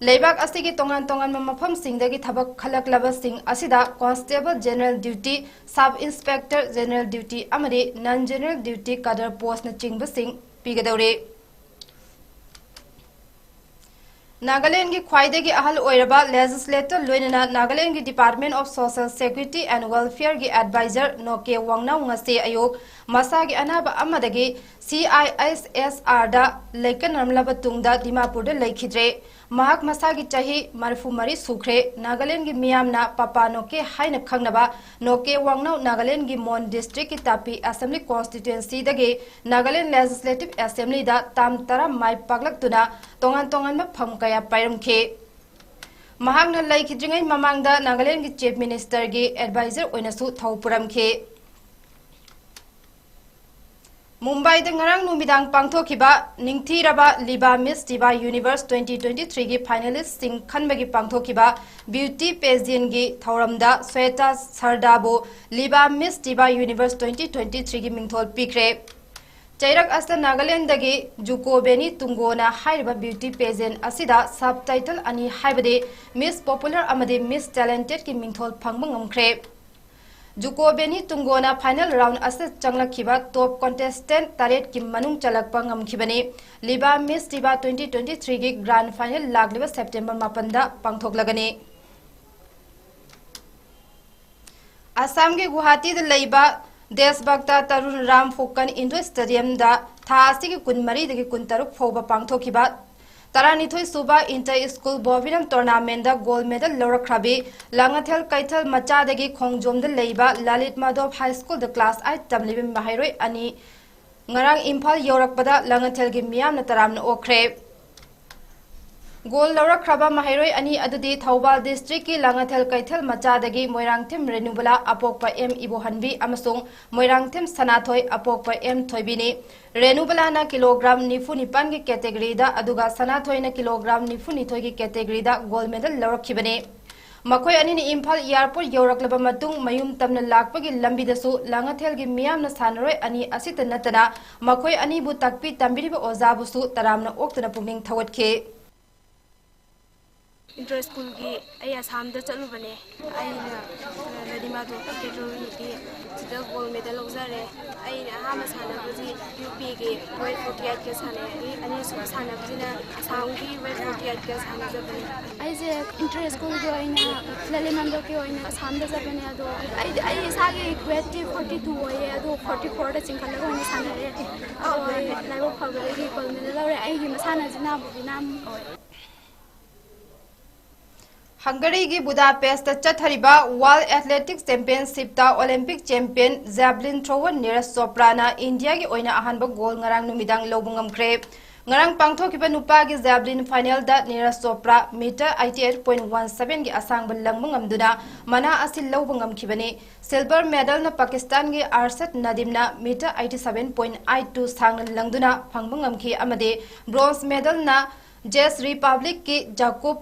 ꯂꯩꯕꯥꯛ ꯑꯁꯤꯒꯤ ꯇꯣꯉꯥꯟ ꯇꯣꯉꯥꯟꯕ ꯃꯐꯝꯁꯤꯡꯗꯒꯤ ꯊꯕꯛ ꯈꯜꯂꯛꯂꯕꯁꯤꯡ ꯑꯁꯤꯗ Constable General Duty, Sub Inspector General Duty ꯑꯃꯗꯤ Non General Duty Cadre Postꯅꯆꯤꯡꯕꯁꯤꯡ ꯄꯤꯒꯗꯧꯔꯤ꯫ ꯅꯥꯒꯥꯂꯦꯟꯒꯤ ꯈ꯭ꯋꯥꯏꯗꯒꯤ ꯑꯍꯜ ꯑꯣꯏꯔꯕ legislator ꯂꯣꯏꯅꯅ ꯅꯥꯒꯥꯂꯦꯟꯒꯤ Department of Social Security and Welfareꯒꯤ advisor ꯅꯣꯀꯦ ꯋꯥꯡꯅꯥꯎ ꯉꯁꯤ ꯑꯌꯨꯛ ꯃꯁꯥꯒꯤ ꯑꯅꯥꯕ ꯑꯃꯗꯒꯤ C I S S Rꯗ ꯂꯩꯀꯠꯅꯔꯝꯂꯕ ꯇꯨꯡꯗ ꯗꯤꯃꯥꯄꯨꯔꯗ ꯂꯩꯈꯤꯗ꯭ꯔꯦ꯫ ꯃꯍꯥꯛ ꯃꯁꯥꯒꯤ ꯆꯍꯤ ꯃꯔꯤꯐꯨ ꯃꯔꯤ ꯁꯨꯈ꯭ꯔꯦ꯫ ꯅꯥꯒꯥꯂꯦꯟꯒꯤ ꯃꯤꯌꯥꯝꯅ ꯄꯄꯥ ꯅꯣꯀꯦ ꯍꯥꯏꯅ ꯈꯪꯅꯕ ꯅꯣꯀꯦ ꯋꯥꯡꯅꯥꯎ ꯅꯥꯒꯥꯂꯦꯟꯒꯤ ꯃꯣꯟ districtꯀꯤ ꯇꯥꯄꯤ assembly constituencyꯗꯒꯤ ꯅꯥꯒꯥꯂꯦꯟ legislative assemblyꯗ term ꯇꯔꯥ ꯃꯥꯏ ꯄꯥꯛꯂꯛꯇꯨꯅ ꯇꯣꯉꯥꯟ ꯇꯣꯉꯥꯟꯕ ꯐꯝ ꯀꯌꯥ ꯄꯥꯏꯔꯝꯈꯤ꯫ ꯃꯍꯥꯛꯅ ꯂꯩꯈꯤꯗ꯭ꯔꯤꯉꯩ ꯃꯃꯥꯡꯗ ꯅꯥꯒꯥꯂꯦꯟꯒꯤ Chief Ministerꯒꯤ advisor ꯑꯣꯏꯅꯁꯨ ꯊꯧ ꯄꯨꯔꯝꯈꯤ꯫ ꯃꯨꯝꯕꯥꯏꯗ ꯉꯔꯥꯡ ꯅꯨꯃꯤꯗꯥꯡ ꯄꯥꯡꯊꯣꯛꯈꯤꯕ ꯅꯤꯡꯊꯤꯔꯕ ꯂꯤꯕꯥ Miss Diva Universe twenty twenty-threeꯒꯤ finalistꯁꯤꯡ ꯈꯟꯕꯒꯤ ꯄꯥꯡꯊꯣꯛꯈꯤꯕ beauty pageantꯒꯤ ꯊꯧꯔꯝꯗ Shweta ꯁꯔꯗꯥꯕꯨ ꯂꯤꯕꯥ Miss Diva Universe twenty twenty-threeꯒꯤ ꯃꯤꯡꯊꯣꯜ ꯄꯤꯈ꯭ꯔꯦ꯫ ꯆꯩꯔꯛ ꯑꯁꯤꯗ ꯅꯥꯒꯥꯂꯦꯟꯗꯒꯤ ꯖꯨꯀꯣ ꯕꯦꯅꯤ ꯇꯨꯡꯒꯣꯅ ꯍꯥꯏꯔꯤꯕ beauty pageant ꯑꯁꯤꯗ sub title ꯑꯅꯤ ꯍꯥꯏꯕꯗꯤ Miss Popular ꯑꯃꯗꯤ Miss Talentedꯀꯤ ꯃꯤꯡꯊꯣꯜ ꯐꯪꯕ ꯉꯝꯈ꯭ꯔꯦ꯫ ꯖꯨꯀꯣ ꯕꯦꯅꯤ ꯇꯨꯡꯒꯣꯅ final round ꯑꯁꯤꯗ ꯆꯪꯂꯛꯈꯤꯕ top contestant ꯇꯔꯦꯠꯀꯤ ꯃꯅꯨꯡ ꯆꯜꯂꯛꯄ ꯉꯝꯈꯤꯕꯅꯤ꯫ ꯂꯤꯕꯥ Miss Liba twenty twenty-threeꯒꯤ grand final ꯂꯥꯛꯂꯤꯕ September ꯃꯥꯄꯟꯗ ꯄꯥꯡꯊꯣꯛꯂꯒꯅꯤ꯫ ꯑꯁꯥꯝꯒꯤ ꯒꯨꯋꯥꯍꯥꯇꯤꯗ ꯂꯩꯕ ꯗꯦꯁꯚꯛꯇ ꯇꯔꯨꯟ ꯔꯥꯝ ꯐꯨꯀꯟ indoor stadiumꯗ ꯊꯥ ꯑꯁꯤꯒꯤ ꯀꯨꯟꯃꯔꯤꯗꯒꯤ ꯀꯨꯟꯇꯔꯨꯛ ꯐꯥꯎꯕ ꯄꯥꯡꯊꯣꯛꯈꯤꯕ ꯇꯔꯥꯅꯤꯊꯣꯏ ꯁꯨꯕ inter school badminton tournamentꯗ gold medal ꯂꯧꯔꯛꯈ꯭ꯔꯕꯤ Langathel ꯀꯩꯊꯦꯜ ꯃꯆꯥꯗꯒꯤ ꯈꯣꯡꯖꯣꯝꯗ ꯂꯩꯕ ꯂꯂꯤꯠ ꯃꯥꯙꯣꯞ High Schoolꯗ class eight ꯇꯝꯂꯤꯕ ꯃꯍꯩꯔꯣꯏ ꯑꯅꯤ ꯉꯔꯥꯡ ꯏꯝꯐꯥꯜ ꯌꯧꯔꯛꯄꯗ ꯂꯥꯡꯉꯊꯦꯜꯒꯤ ꯃꯤꯌꯥꯝꯅ ꯇꯔꯥꯝꯅ ꯑꯣꯛꯈ꯭ꯔꯦ꯫ Gold ꯂꯧꯔꯛꯈ꯭ꯔꯕ ꯃꯍꯩꯔꯣꯏ ꯑꯅꯤ ꯑꯗꯨꯗꯤ ꯊꯧꯕꯥꯜ districtꯀꯤ ꯂꯥꯡꯉꯊꯦꯜ ꯀꯩꯊꯦꯜ ꯃꯆꯥꯗꯒꯤ ꯃꯣꯏꯔꯥꯡꯊꯦꯝ ꯔꯦꯅꯨꯕꯂꯥ ꯑꯄꯣꯛꯄ ꯑꯦꯝ ꯏꯕꯣꯍꯟꯕꯤ ꯑꯃꯁꯨꯡ ꯃꯣꯏꯔꯥꯡꯊꯦꯝ ꯁꯅꯥꯊꯣꯏ ꯑꯄꯣꯛꯄ ꯑꯦꯝ ꯊꯣꯏꯕꯤꯅꯤ꯫ ꯔꯦꯅꯨꯕꯂꯥꯅ kilogram ꯅꯤꯐꯨ ꯅꯤꯄꯥꯟꯒꯤ categoryꯗ ꯑꯗꯨꯒ ꯁꯅꯥꯊꯣꯏꯅ kilogram ꯅꯤꯐꯨ ꯅꯤꯊꯣꯏꯒꯤ categoryꯗ gold medal ꯂꯧꯔꯛꯈꯤꯕꯅꯤ꯫ ꯃꯈꯣꯏ ꯑꯅꯤꯅ ꯏꯝꯐꯥꯜ airport ꯌꯧꯔꯛꯂꯕ ꯃꯇꯨꯡ ꯃꯌꯨꯝ ꯇꯝꯅ ꯂꯥꯛꯄꯒꯤ ꯂꯝꯕꯤꯗꯁꯨ ꯂꯥꯡꯉꯊꯦꯜꯒꯤ ꯃꯤꯌꯥꯝꯅ ꯁꯥꯟꯅꯔꯣꯏ ꯑꯅꯤ ꯑꯁꯤꯇ ꯅꯠꯇꯅ ꯃꯈꯣꯏ ꯑꯅꯤꯕꯨ ꯇꯥꯛꯄꯤ ꯇꯝꯕꯤꯔꯤꯕ ꯑꯣꯖꯥꯕꯨꯁꯨ ꯇꯔꯥꯝꯅ ꯑꯣꯛꯇꯨꯅ ꯄꯨꯛꯅꯤꯡ ꯊꯧꯒꯠꯈꯤ꯫ Inter schoolꯒꯤ ꯑꯩ ꯑꯁꯥꯝꯗ ꯆꯠꯂꯨꯕꯅꯦ꯫ ꯑꯩꯅ ꯂꯂꯤꯠ ꯃꯥꯙꯣꯞ categoryꯒꯤ ꯁꯤꯗ gold medal ꯂꯧꯖꯔꯦ꯫ ꯑꯩꯅ ꯑꯍꯥꯟꯕ ꯁꯥꯟꯅꯕꯁꯤ UPꯒꯤ weight forty eightꯀ ꯁꯥꯟꯅꯩ꯫ ꯑꯅꯤꯁꯨꯕ ꯁꯥꯟꯅꯕꯁꯤꯅ ꯑꯁꯥꯝꯒꯤ weight forty eightꯀ ꯁꯥꯟꯅꯖꯕꯅꯤ꯫ ꯑꯩꯁꯦ inter schoolꯒꯤ ꯑꯣꯏꯅ ꯂꯂꯤꯠ ꯃꯥꯙꯣꯞꯀꯤ ꯑꯣꯏꯅ ꯑꯁꯥꯝꯗ ꯆꯠꯄꯅꯦ, ꯑꯗꯣ ꯑꯩꯗꯤ ꯑꯩ ꯏꯁꯥꯒꯤ weightꯇꯤ forty two ꯑꯣꯏꯌꯦ, ꯑꯗꯣ forty fourꯗ ꯆꯤꯡꯈꯠꯂꯒ ꯑꯣꯏꯅ ꯁꯥꯟꯅꯔꯦ꯫ ꯑꯗꯣ ꯑꯩ ꯂꯥꯏꯕꯛ ꯐꯕꯗꯒꯤ gold medal ꯂꯧꯔꯦ꯫ ꯑꯩꯒꯤ ꯃꯁꯥꯟꯅꯁꯤꯅ ꯕꯣꯕꯤꯅꯥꯝ ꯑꯣꯏ꯫ ꯍꯪꯒꯔꯤꯒꯤ ꯕꯨꯗꯥꯄꯦꯁꯇ ꯆꯠꯊꯔꯤꯕ World Athletics Championshipꯇ Olympic champion javelin thrower Neeraj ꯆꯣꯄ꯭ꯔꯥꯅ ꯏꯟꯗꯤꯌꯥꯒꯤ ꯑꯣꯏꯅ ꯑꯍꯥꯟꯕ gold ꯉꯔꯥꯡ ꯅꯨꯃꯤꯗꯥꯡ ꯂꯧꯕ ꯉꯝꯈ꯭ꯔꯦ꯫ ꯉꯔꯥꯡ ꯄꯥꯡꯊꯣꯛꯈꯤꯕ ꯅꯨꯄꯥꯒꯤ javelin finalꯗ Neeraj Chopra meter eighty eight point one sevenꯒꯤ ꯑꯁꯥꯡꯕ ꯂꯪꯕ ꯉꯝꯗꯨꯅ ꯃꯅꯥ ꯑꯁꯤ ꯂꯧꯕ ꯉꯝꯈꯤꯕꯅꯤ꯫ Silver medalꯅ ꯄꯥꯀꯤꯁꯇꯥꯟꯒꯤ ꯑꯔꯁꯗ ꯅꯗꯤꯝꯅ meter eighty seven point eight two ꯁꯥꯡꯅ ꯂꯪꯗꯨꯅ ꯐꯪꯕ ꯉꯝꯈꯤ ꯑꯃꯗꯤ bronze medalꯅ Czech Republicꯀꯤ Jakub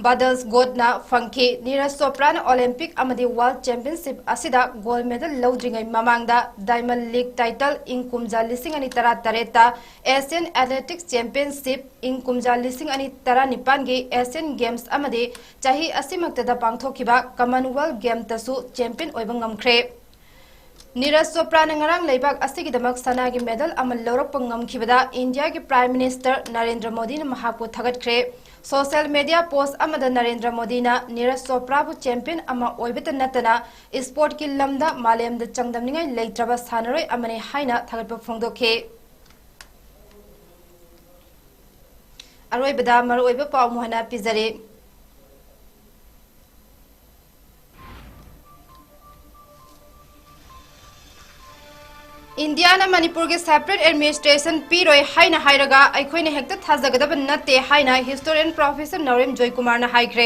Badals Godna ꯐꯪꯈꯤ꯫ ꯅꯤꯔꯖ ꯆꯣꯄ꯭ꯔꯥꯅ Olympic ꯑꯃꯗꯤ World Championship ꯑꯁꯤꯗ gold medal ꯂꯧꯗ꯭ꯔꯤꯉꯩ ꯃꯃꯥꯡꯗ Diamond League title ꯏꯪ ꯀꯨꯝꯖꯥ ꯂꯤꯁꯤꯡ ꯑꯅꯤ ꯇꯔꯥꯇꯔꯦꯠꯇ Asian Athletics Championship, ꯏꯪ ꯀꯨꯝꯖꯥ ꯂꯤꯁꯤꯡ ꯑꯅꯤ ꯇꯔꯥꯅꯤꯄꯥꯟꯒꯤ Asian Games ꯑꯃꯗꯤ ꯆꯍꯤ ꯑꯁꯤꯃꯛꯇꯗ ꯄꯥꯡꯊꯣꯛꯈꯤꯕ Commonwealth Gamesꯇꯁꯨ champion ꯑꯣꯏꯕ ꯉꯝꯈ꯭ꯔꯦ꯫ ꯅꯤꯔꯖ ꯆꯣꯄ꯭ꯔꯥꯅ ꯉꯔꯥꯡ ꯂꯩꯕꯥꯛ ꯑꯁꯤꯒꯤꯗꯃꯛ ꯁꯅꯥꯒꯤ medal ꯑꯃ ꯂꯧꯔꯛꯄ ꯉꯝꯈꯤꯕꯗ ꯏꯟꯗꯤꯌꯥꯒꯤ Prime Minister ꯅꯔꯦꯟꯗ꯭ꯔ ꯃꯣꯗꯤꯅ ꯃꯍꯥꯛꯄꯨ ꯊꯥꯒꯠꯈ꯭ꯔꯦ꯫ Social media post ꯑꯃꯗ ꯅꯔꯦꯟꯗ꯭ꯔ ꯃꯣꯗꯤꯅ ꯅꯤꯔꯖ ꯆꯣꯄ꯭ꯔꯥꯕꯨ champion ꯑꯃ ꯑꯣꯏꯕꯇ ꯅꯠꯇꯅ sportꯀꯤ ꯂꯝꯗ ꯃꯥꯂꯦꯝꯗ ꯆꯥꯡꯗꯝꯅꯤꯡꯉꯥꯏ ꯂꯩꯇ꯭ꯔꯕ ꯁꯥꯟꯅꯔꯣꯏ ꯑꯃꯅꯤ ꯍꯥꯏꯅ ꯊꯥꯒꯠꯄ ꯐꯣꯡꯗꯣꯛꯈꯤ꯫ ꯑꯔꯣꯏꯕꯗ ꯃꯔꯨꯑꯣꯏꯕ ꯄꯥꯎ ꯑꯃꯨꯛ ꯍꯟꯅ ꯄꯤꯖꯔꯤ꯫ ꯏꯟꯗꯤꯌꯥꯅ ꯃꯅꯤꯄꯨꯔꯒꯤ separate administration ꯄꯤꯔꯣꯏ ꯍꯥꯏꯅ ꯍꯥꯏꯔꯒ ꯑꯩꯈꯣꯏꯅ ꯍꯦꯛꯇ ꯊꯥꯖꯒꯗꯕ ꯅꯠꯇꯦ ꯍꯥꯏꯅ historian Professor ꯅꯥꯎꯔꯦꯝ ꯖꯣꯏꯀꯨꯃꯥꯔꯅ ꯍꯥꯏꯈ꯭ꯔꯦ꯫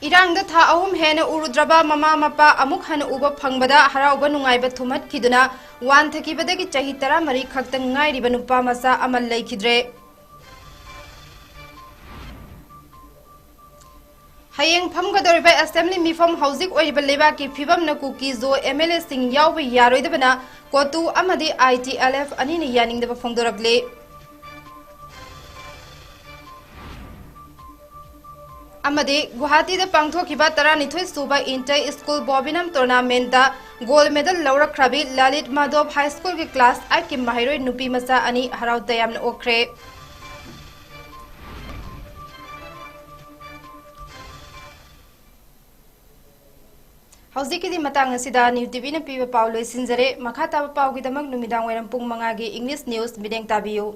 ꯏꯔꯥꯡꯗ ꯊꯥ ꯑꯍꯨꯝ ꯍꯦꯟꯅ ꯎꯔꯨꯗ꯭ꯔꯕ ꯃꯃꯥ ꯃꯄꯥ ꯑꯃꯨꯛ ꯍꯟꯅ ꯎꯕ ꯐꯪꯕꯗ ꯍꯔꯥꯎꯕ ꯅꯨꯡꯉꯥꯏꯕ ꯊꯨꯝꯍꯠꯈꯤꯗꯨꯅ ꯋꯥꯟꯊꯈꯤꯕꯗꯒꯤ ꯆꯍꯤ ꯇꯔꯥꯃꯔꯤ ꯈꯛꯇ ꯉꯥꯏꯔꯤꯕ ꯅꯨꯄꯥ ꯃꯆꯥ ꯑꯃ ꯂꯩꯈꯤꯗ꯭ꯔꯦ꯫ ꯍꯌꯦꯡ ꯐꯝꯒꯗꯧꯔꯤꯕ Assembly ꯃꯤꯐꯝ ꯍꯧꯖꯤꯛ ꯑꯣꯏꯔꯤꯕ ꯂꯩꯕꯥꯛꯀꯤ ꯐꯤꯕꯝꯅ ꯀꯨꯀꯤ-ꯖꯣ MLAꯁꯤꯡ ꯌꯥꯎꯕ ꯌꯥꯔꯣꯏꯗꯕꯅ ꯀꯣꯇꯨ ꯑꯃꯗꯤ ITLF ꯑꯅꯤꯅ ꯌꯥꯅꯤꯡꯗꯕ ꯐꯣꯡꯗꯣꯔꯛꯂꯤ꯫ ꯑꯃꯗꯤ ꯒꯨꯋꯥꯍꯥꯇꯤꯗ ꯄꯥꯡꯊꯣꯛꯈꯤꯕ ꯇꯔꯥꯅꯤꯊꯣꯏ ꯁꯨꯕ Inter School Bobinam Tournamentꯇ gold medal ꯂꯧꯔꯛꯈ꯭ꯔꯕꯤ Lalit ꯃꯥꯙꯣꯕ High Schoolꯒꯤ class eightꯀꯤ ꯃꯍꯩꯔꯣꯏ ꯅꯨꯄꯤ ꯃꯆꯥ ꯑꯅꯤ ꯍꯔꯥꯎ ꯇꯌꯥꯝꯅ ꯑꯣꯛꯈ꯭ꯔꯦ꯫ ꯍꯧꯖꯤꯛꯀꯤꯗꯤ ꯃꯇꯥꯡ ꯑꯁꯤꯗ New TVꯅ ꯄꯤꯕ ꯄꯥꯎ ꯂꯣꯏꯁꯤꯟꯖꯔꯦ꯫ ꯃꯈꯥ ꯇꯥꯕ ꯄꯥꯎꯒꯤꯗꯃꯛ ꯅꯨꯃꯤꯗꯥꯡ ꯋꯥꯏꯔꯝ ꯄꯨꯡ ꯃꯉꯥꯒꯤ English News ꯃꯤꯠꯌꯦꯡ ꯇꯥꯕꯤꯌꯨ꯫